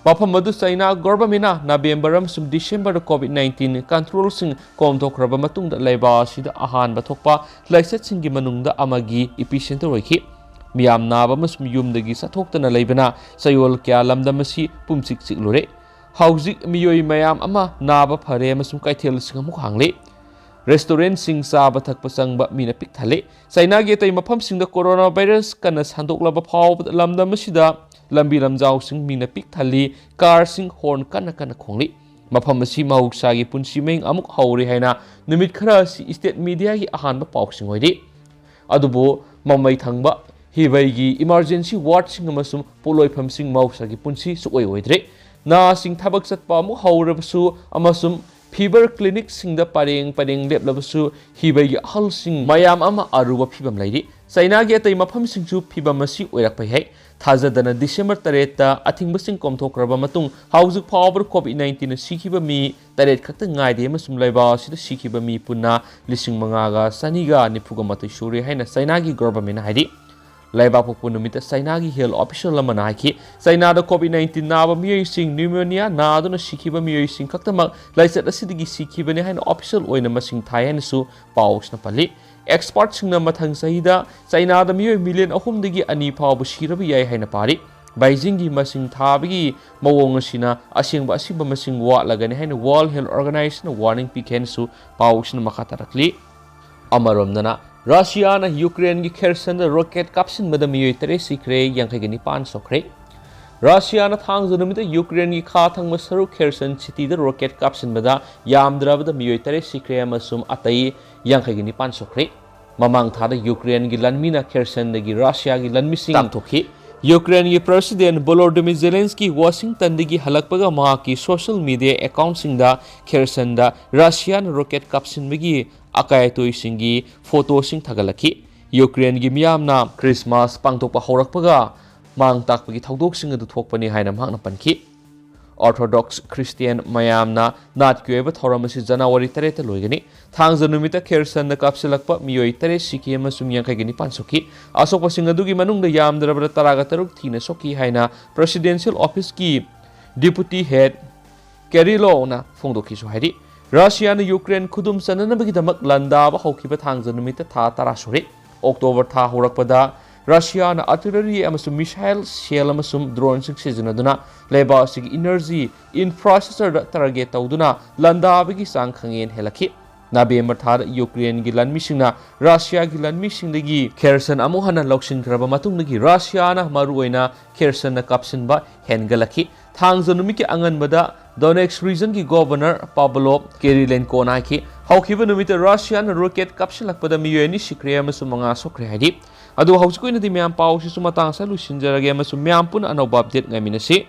ꯃꯐꯝ ꯑꯗꯨ ꯆꯩꯅꯥ ꯒꯣꯚꯔꯟꯃꯦꯟꯠꯅ ꯅꯕꯦꯝꯕꯔ ꯑꯃꯁꯨꯡ ꯗꯤꯁꯦꯝꯕꯔꯗ ꯀꯣꯚꯤꯗ ꯅꯥꯏꯟꯇꯤꯟ ꯀꯟꯇ꯭ꯔꯣꯜꯁꯤꯡ ꯀꯣꯝꯊꯣꯛꯈ꯭ꯔꯕ ꯃꯇꯨꯡꯗ ꯂꯩꯕꯥꯛ ꯑꯁꯤꯗ ꯑꯍꯥꯟꯕ ꯊꯣꯛꯄ ꯂꯥꯏꯆꯠꯁꯤꯡꯒꯤ ꯃꯅꯨꯡꯗ ꯑꯃꯒꯤ ꯏꯄꯤꯁꯦꯟꯇꯔ ꯑꯣꯏꯈꯤ꯫ ꯃꯤꯌꯥꯝ ꯅꯥꯕ ꯑꯃꯁꯨꯡ ꯌꯨꯝꯗꯒꯤ ꯆꯠꯊꯣꯛꯇꯅ ꯂꯩꯕꯅ ꯆꯌꯣꯜ ꯀꯌꯥ ꯂꯝꯗꯝ ꯑꯁꯤ ꯄꯨꯝꯆꯤꯛ ꯆꯤꯛꯂꯨꯔꯦ꯫ ꯍꯧꯖꯤꯛ ꯃꯤꯑꯣꯏ ꯃꯌꯥꯝ ꯑꯃ ꯅꯥꯕ ꯐꯔꯦ ꯑꯃꯁꯨꯡ ꯀꯩꯊꯦꯜꯁꯤꯡ ꯑꯃꯨꯛ ꯍꯥꯡꯂꯤ꯫ ꯔꯦꯁꯇꯨꯔꯦꯟꯠꯁꯤꯡ, ꯆꯥꯕ ꯊꯛꯄ ꯆꯪꯕ ꯃꯤꯅ ꯄꯤꯛ ꯊꯜꯂꯤ꯫ ꯆꯩꯅꯥꯒꯤ ꯑꯇꯩ ꯃꯐꯝꯁꯤꯡꯗ ꯀꯣꯔꯣꯅꯥ ꯚꯥꯏꯔꯁ ꯀꯟꯅ ꯁꯟꯗꯣꯛꯂꯕ ꯐꯥꯎꯕꯗ ꯂꯝꯗꯝ ꯑꯁꯤꯗ ꯂꯝꯕꯤ ꯂꯝꯖꯥꯎꯁꯤꯡ ꯃꯤꯅ ꯄꯤꯛ ꯊꯜꯂꯤ, ꯀꯥꯔꯁꯤꯡ ꯍꯣꯔꯟ ꯀꯟꯅ ꯀꯟꯅ ꯈꯣꯡꯂꯤ꯫ ꯃꯐꯝ ꯑꯁꯤ ꯃꯍꯧꯁꯥꯒꯤ ꯄꯨꯟꯁꯤ ꯃꯍꯤꯡ ꯑꯃꯨꯛ ꯍꯧꯔꯦ ꯍꯥꯏꯅ ꯅꯨꯃꯤꯠ ꯈꯔ ꯑꯁꯤ ꯁ꯭ꯇꯦꯠ ꯃꯤꯗꯤꯌꯥꯒꯤ ꯑꯍꯥꯟꯕ ꯄꯥꯎꯁꯤꯡ ꯑꯣꯏꯔꯤ꯫ ꯑꯗꯨꯕꯨ ꯃꯃꯩ ꯊꯪꯕ ꯍꯤꯕꯩꯒꯤ ꯏꯃꯔꯖꯦꯟꯁꯤ ꯋꯥꯔꯗꯁꯤꯡ ꯑꯃꯁꯨꯡ ꯄꯣꯠꯂꯣꯏꯐꯝꯁꯤꯡ ꯃꯍꯧꯁꯥꯒꯤ ꯄꯨꯟꯁꯤ ꯁꯨꯛꯑꯣꯏ ꯑꯣꯏꯗ꯭ꯔꯦ꯫ ꯅꯍꯥꯁꯤꯡ ꯊꯕꯛ ꯆꯠꯄ ꯑꯃꯨꯛ ꯍꯧꯔꯕꯁꯨ ꯑꯃꯁꯨꯡ ꯐꯤꯚꯔ ꯀ꯭ꯂꯤꯅꯤꯛꯁꯤꯡꯗ ꯄꯔꯦꯡ ꯄꯔꯦꯡ ꯂꯦꯞꯂꯕꯁꯨ, ꯍꯤꯕꯩꯒꯤ ꯑꯍꯜꯁꯤꯡ ꯃꯌꯥꯝ ꯑꯃ ꯑꯔꯨꯕ ꯐꯤꯚꯝ ꯂꯩꯔꯤ꯫ ꯆꯩꯅꯥꯒꯤ ꯑꯇꯩ ꯃꯐꯝꯁꯤꯡꯁꯨ ꯐꯤꯚꯝ ꯑꯁꯤ ꯑꯣꯏꯔꯛꯄ ꯌꯥꯏ꯫ ꯊꯥꯖꯗꯅ ꯗꯤꯁꯦꯝꯕꯔ ꯇꯔꯦꯠꯇ ꯑꯊꯤꯡꯕꯁꯤꯡ ꯀꯣꯝꯊꯣꯛꯈ꯭ꯔꯕ ꯃꯇꯨꯡ ꯍꯧꯖꯤꯛ ꯐꯥꯎꯕꯗ ꯀꯣꯚꯤꯗ ꯅꯥꯏꯟꯇꯤꯟꯅ ꯁꯤꯈꯤꯕ ꯃꯤ ꯇꯔꯦꯠ ꯈꯛꯇ ꯉꯥꯏꯔꯦ ꯑꯃꯁꯨꯡ ꯂꯩꯕꯥꯛ ꯑꯁꯤꯗ ꯁꯤꯈꯤꯕ ꯃꯤ ꯄꯨꯟꯅ ꯂꯤꯁꯤꯡ ꯃꯉꯥꯒ ꯆꯅꯤꯒ ꯅꯤꯐꯨꯒ ꯃꯥꯊꯣꯏ ꯁꯨꯔꯦ ꯍꯥꯏꯅ ꯆꯩꯅꯥꯒꯤ ꯒꯣꯚꯔꯟꯃꯦꯟꯠꯅ ꯍꯥꯏꯔꯤ꯫ ꯂꯩꯕꯥꯛꯄꯣꯛꯄ ꯅꯨꯃꯤꯠꯇ ꯆꯩꯅꯥꯒꯤ ꯍꯦꯜꯊ ꯑꯣꯐꯤꯁꯤꯌꯦꯜ ꯑꯃꯅ ꯍꯥꯏꯈꯤ, ꯆꯩꯅꯥꯗ ꯀꯣꯚꯤꯗ ꯅꯥꯏꯟꯇꯤꯟ ꯅꯥꯕ ꯃꯤꯑꯣꯏꯁꯤꯡ, ꯅ꯭ꯌꯨꯃꯣꯅꯤꯌꯥ ꯅꯥꯗꯨꯅ ꯁꯤꯈꯤꯕ ꯃꯤꯑꯣꯏꯁꯤꯡ ꯈꯛꯇꯃꯛ ꯂꯥꯏꯆꯠ ꯑꯁꯤꯗꯒꯤ ꯁꯤꯈꯤꯕꯅꯤ ꯍꯥꯏꯅ ꯑꯣꯐꯤꯁꯤꯌꯦꯜ ꯑꯣꯏꯅ ꯃꯁꯤꯡ ꯊꯥꯏ ꯍꯥꯏꯅꯁꯨ ꯄꯥꯎꯁꯤꯅ ꯄꯜꯂꯤ꯫ ꯑꯦꯛꯁꯄꯔꯠꯁꯤꯡꯅ ꯃꯊꯪ ꯆꯍꯤꯗ ꯆꯩꯅꯥꯗ ꯃꯤꯑꯣꯏ ꯃꯤꯂꯤꯌꯟ ꯑꯍꯨꯝꯗꯒꯤ ꯑꯅꯤ ꯐꯥꯎꯕ ꯁꯤꯔꯕ ꯌꯥꯏ ꯍꯥꯏꯅ ꯄꯥꯔꯤ꯫ ꯕꯩꯖꯤꯡꯒꯤ ꯃꯁꯤꯡ ꯊꯥꯕꯒꯤ ꯃꯑꯣꯡ ꯑꯁꯤꯅ ꯑꯁꯦꯡꯕ ꯑꯁꯤꯕ ꯃꯁꯤꯡ ꯋꯥꯠꯂꯒꯅꯤ ꯍꯥꯏꯅ ꯋꯥꯔꯜꯗ ꯍꯦꯜꯊ ꯑꯣꯔꯒꯅꯥꯏꯖꯦꯁꯟꯅ ꯋꯥꯔꯅꯤꯡ ꯄꯤꯈꯤ ꯍꯥꯏꯅꯁꯨ ꯄꯥꯎꯁꯤꯅ ꯃꯈꯥ ꯇꯥꯔꯛꯂꯤ꯫ ꯑꯃꯔꯣꯝꯗꯅ, ꯔꯁꯤꯌꯥꯅ ꯌꯨꯀ꯭ꯔꯦꯟꯒꯤ ꯈꯦꯔꯁꯟꯗ ꯔꯣꯀꯦꯠ ꯀꯥꯞꯁꯤꯟꯕꯗ ꯃꯤꯑꯣꯏ ꯇꯔꯦꯠ ꯁꯤꯈ꯭ꯔꯦ, ꯌꯥꯡꯈꯩꯒ ꯅꯤꯄꯥꯟ ꯁꯣꯛꯈ꯭ꯔꯦ꯫ ꯔꯁꯤꯌꯥꯅ ꯊꯥꯡꯖ ꯅꯨꯃꯤꯠꯇ ꯌꯨꯀ꯭ꯔꯦꯟꯒꯤ ꯈꯥ ꯊꯪꯕ ꯁꯔꯨꯛ ꯈꯦꯔꯁꯟ ꯁꯤꯇꯤꯗ ꯔꯣꯀꯦꯠ ꯀꯥꯞꯁꯤꯟꯕꯗ ꯌꯥꯝꯗ꯭ꯔꯕꯗ ꯃꯤꯑꯣꯏ ꯇꯔꯦꯠ ꯁꯤꯈ꯭ꯔꯦ ꯑꯃꯁꯨꯡ ꯑꯇꯩ ꯌꯥꯡꯈꯩꯒ ꯅꯤꯄꯥꯟ ꯁꯣꯛꯈ꯭ꯔꯦ꯫ ꯃꯃꯥꯡ ꯊꯥꯗ ꯌꯨꯀ꯭ꯔꯦꯟꯒꯤ ꯂꯥꯟꯃꯤꯅ ꯈꯦꯔꯁꯟꯗꯒꯤ ꯔꯁꯤꯌꯥꯒꯤ ꯂꯥꯟꯃꯤꯁꯤꯡ ꯇꯥꯟꯊꯣꯛꯈꯤ꯫ ꯌꯨꯀ꯭ꯔꯦꯟꯒꯤ ꯄ꯭ꯔꯁꯤꯗꯦꯟ ꯚꯣꯂꯣꯗꯤꯃꯤꯔ ꯖꯦꯂꯦꯟꯁꯀꯤ ꯋꯥꯁꯤꯡꯇꯟꯗꯒꯤ ꯍꯜꯂꯛꯄꯒ ꯃꯍꯥꯛꯀꯤ ꯁꯣꯁꯤꯌꯦꯜ ꯃꯤꯗꯤꯌꯥ ꯑꯦꯀꯥꯎꯟꯁꯤꯡꯗ ꯈꯦꯔꯁꯟꯗ ꯔꯁꯤꯌꯥꯅ ꯔꯣꯀꯦꯠ ꯀꯥꯞꯁꯤꯟꯕꯒꯤ ꯑꯀꯥꯏ ꯑꯇꯣꯏꯁꯤꯡꯒꯤ ꯐꯣꯇꯣꯁꯤꯡ ꯊꯥꯒꯠꯂꯛꯈꯤ꯫ ꯌꯨꯀ꯭ꯔꯦꯟꯒꯤ ꯃꯤꯌꯥꯝꯅ ꯈ꯭ꯔꯤꯁꯃꯥꯁ ꯄꯥꯡꯊꯣꯛꯄ ꯍꯧꯔꯛꯄꯒ ꯃꯥꯡ ꯇꯥꯛꯄꯒꯤ ꯊꯧꯗꯣꯛꯁꯤꯡ ꯑꯗꯨ ꯊꯣꯛꯄꯅꯤ ꯍꯥꯏꯅ ꯃꯍꯥꯛꯅ ꯄꯟꯈꯤ꯫ ꯑꯣꯔꯊꯣꯗꯣꯛꯁ ꯈ꯭ꯔꯤꯁꯇꯤꯌꯥꯟ ꯃꯌꯥꯝꯅ ꯅꯥꯠꯀꯤ ꯑꯣꯏꯕ ꯊꯧꯔꯝ ꯑꯁꯤ ꯖꯅꯋꯥꯔꯤ ꯇꯔꯦꯠꯇ ꯂꯣꯏꯒꯅꯤ꯫ ꯊꯥꯡꯖ ꯅꯨꯃꯤꯠꯇ ꯈꯦꯔꯁꯟꯗ ꯀꯥꯞꯁꯤꯜꯂꯛꯄ ꯃꯤꯑꯣꯏ ꯇꯔꯦꯠ ꯁꯤꯈꯤ ꯑꯃꯁꯨꯡ ꯌꯥꯡꯈꯩꯒ ꯅꯤꯄꯥꯟ ꯁꯣꯛꯈꯤ꯫ ꯑꯁꯣꯛꯄꯁꯤꯡ ꯑꯗꯨꯒꯤ ꯃꯅꯨꯡꯗ ꯌꯥꯝꯗ꯭ꯔꯕꯗ ꯇꯔꯥꯒ ꯇꯔꯨꯛ ꯊꯤꯅ ꯁꯣꯛꯈꯤ ꯍꯥꯏꯅ ꯄ꯭ꯔꯦꯁꯤꯗꯦꯟꯁꯤꯌꯦꯜ ꯑꯣꯐꯤꯁꯀꯤ ꯗꯤꯄꯨꯇꯤ ꯍꯦꯗ ꯀꯦꯔꯤꯂꯣꯅ ꯐꯣꯡꯗꯣꯛꯈꯤꯁꯨ ꯍꯥꯏꯔꯤ꯫ ꯔꯁꯤꯌꯥꯅ ꯌꯨꯀ꯭ꯔꯦꯟ ꯈꯨꯗꯨꯝ ꯆꯟꯅꯅꯕꯒꯤꯗꯃꯛ ꯂꯥꯟꯗꯥꯕ ꯍꯧꯈꯤꯕ ꯊꯥꯡꯖ ꯅꯨꯃꯤꯠꯇ ꯊꯥ ꯇꯔꯥ ꯁꯨꯔꯦ꯫ ꯑꯣꯛꯇꯣꯕꯔ ꯊꯥ ꯍꯧꯔꯛꯄꯗ ꯔꯁꯤꯌꯥꯅ ꯑꯥꯔꯇꯤꯂꯔꯤ ꯑꯃꯁꯨꯡ ꯃꯤꯁꯥꯏꯜ ꯁꯦꯜ ꯑꯃꯁꯨꯡ ꯗ꯭ꯔꯣꯟꯁꯤꯡ ꯁꯤꯖꯤꯟꯅꯗꯨꯅ ꯂꯩꯕꯥꯛ ꯑꯁꯤꯒꯤ ꯏꯅꯔꯖꯤ ꯏꯟꯐ꯭ꯔꯥꯁ꯭ꯇ꯭ꯔꯛꯆꯔꯗ ꯇꯥꯔꯒꯦꯠ ꯇꯧꯗꯨꯅ ꯂꯥꯟꯗꯥꯕꯒꯤ ꯆꯥꯡ ꯈꯪꯍꯦꯟ ꯍꯦꯜꯂꯛꯈꯤ꯫ ꯅꯕꯦꯝꯕꯔ ꯊꯥꯗ ꯌꯨꯀ꯭ꯔꯦꯟꯒꯤ ꯂꯥꯟꯃꯤꯁꯤꯡꯅ ꯔꯁꯤꯌꯥꯒꯤ ꯂꯥꯟꯃꯤꯁꯤꯡꯗꯒꯤ ꯈꯦꯔꯁꯟ ꯑꯃꯨꯛ ꯍꯟꯅ ꯂꯧꯁꯤꯟꯈ꯭ꯔꯕ ꯃꯇꯨꯡꯗꯒꯤ ꯔꯁꯤꯌꯥꯅ ꯃꯔꯨꯑꯣꯏꯅ ꯈꯦꯔꯁꯟꯗ ꯀꯥꯞꯁꯤꯟꯕ ꯍꯦꯟꯒꯠꯂꯛꯈꯤ꯫ ꯊꯥꯡꯖ ꯅꯨꯃꯤꯠꯀꯤ ꯑꯉꯟꯕꯗ ꯗꯣꯅꯦꯠꯁ ꯔꯤꯖꯟꯒꯤ ꯒꯣꯚꯔꯅꯔ ꯄꯥꯕꯂꯣ ꯀꯦꯔꯤꯂꯦꯟꯀꯣꯅ ꯍꯥꯏꯈꯤ, ꯍꯧꯈꯤꯕ ꯅꯨꯃꯤꯠꯇ ꯔꯁꯤꯌꯥꯅ ꯔꯣꯀꯦꯠ ꯀꯥꯞꯁꯤꯜꯂꯛꯄꯗ ꯃꯤꯑꯣꯏ ꯑꯅꯤ ꯁꯤꯈ꯭ꯔꯦ ꯑꯃꯁꯨꯡ ꯃꯉꯥ ꯁꯣꯛꯈ꯭ꯔꯦ ꯍꯥꯏꯔꯤ꯫ ꯑꯗꯨ ꯍꯧꯖꯤꯛꯀꯤ ꯑꯣꯏꯅꯗꯤ ꯃꯌꯥꯝ ꯄꯥꯎꯁꯤꯁꯨ ꯃꯇꯥꯡ ꯑꯁꯤꯗ ꯂꯣꯏꯁꯤꯟꯖꯔꯒꯦ ꯑꯃꯁꯨꯡ ꯃꯌꯥꯝ ꯄꯨꯟꯅ ꯑꯅꯧꯕ ꯑꯞꯗꯦꯠ ꯉꯥꯏꯃꯤꯟꯅꯁꯤ꯫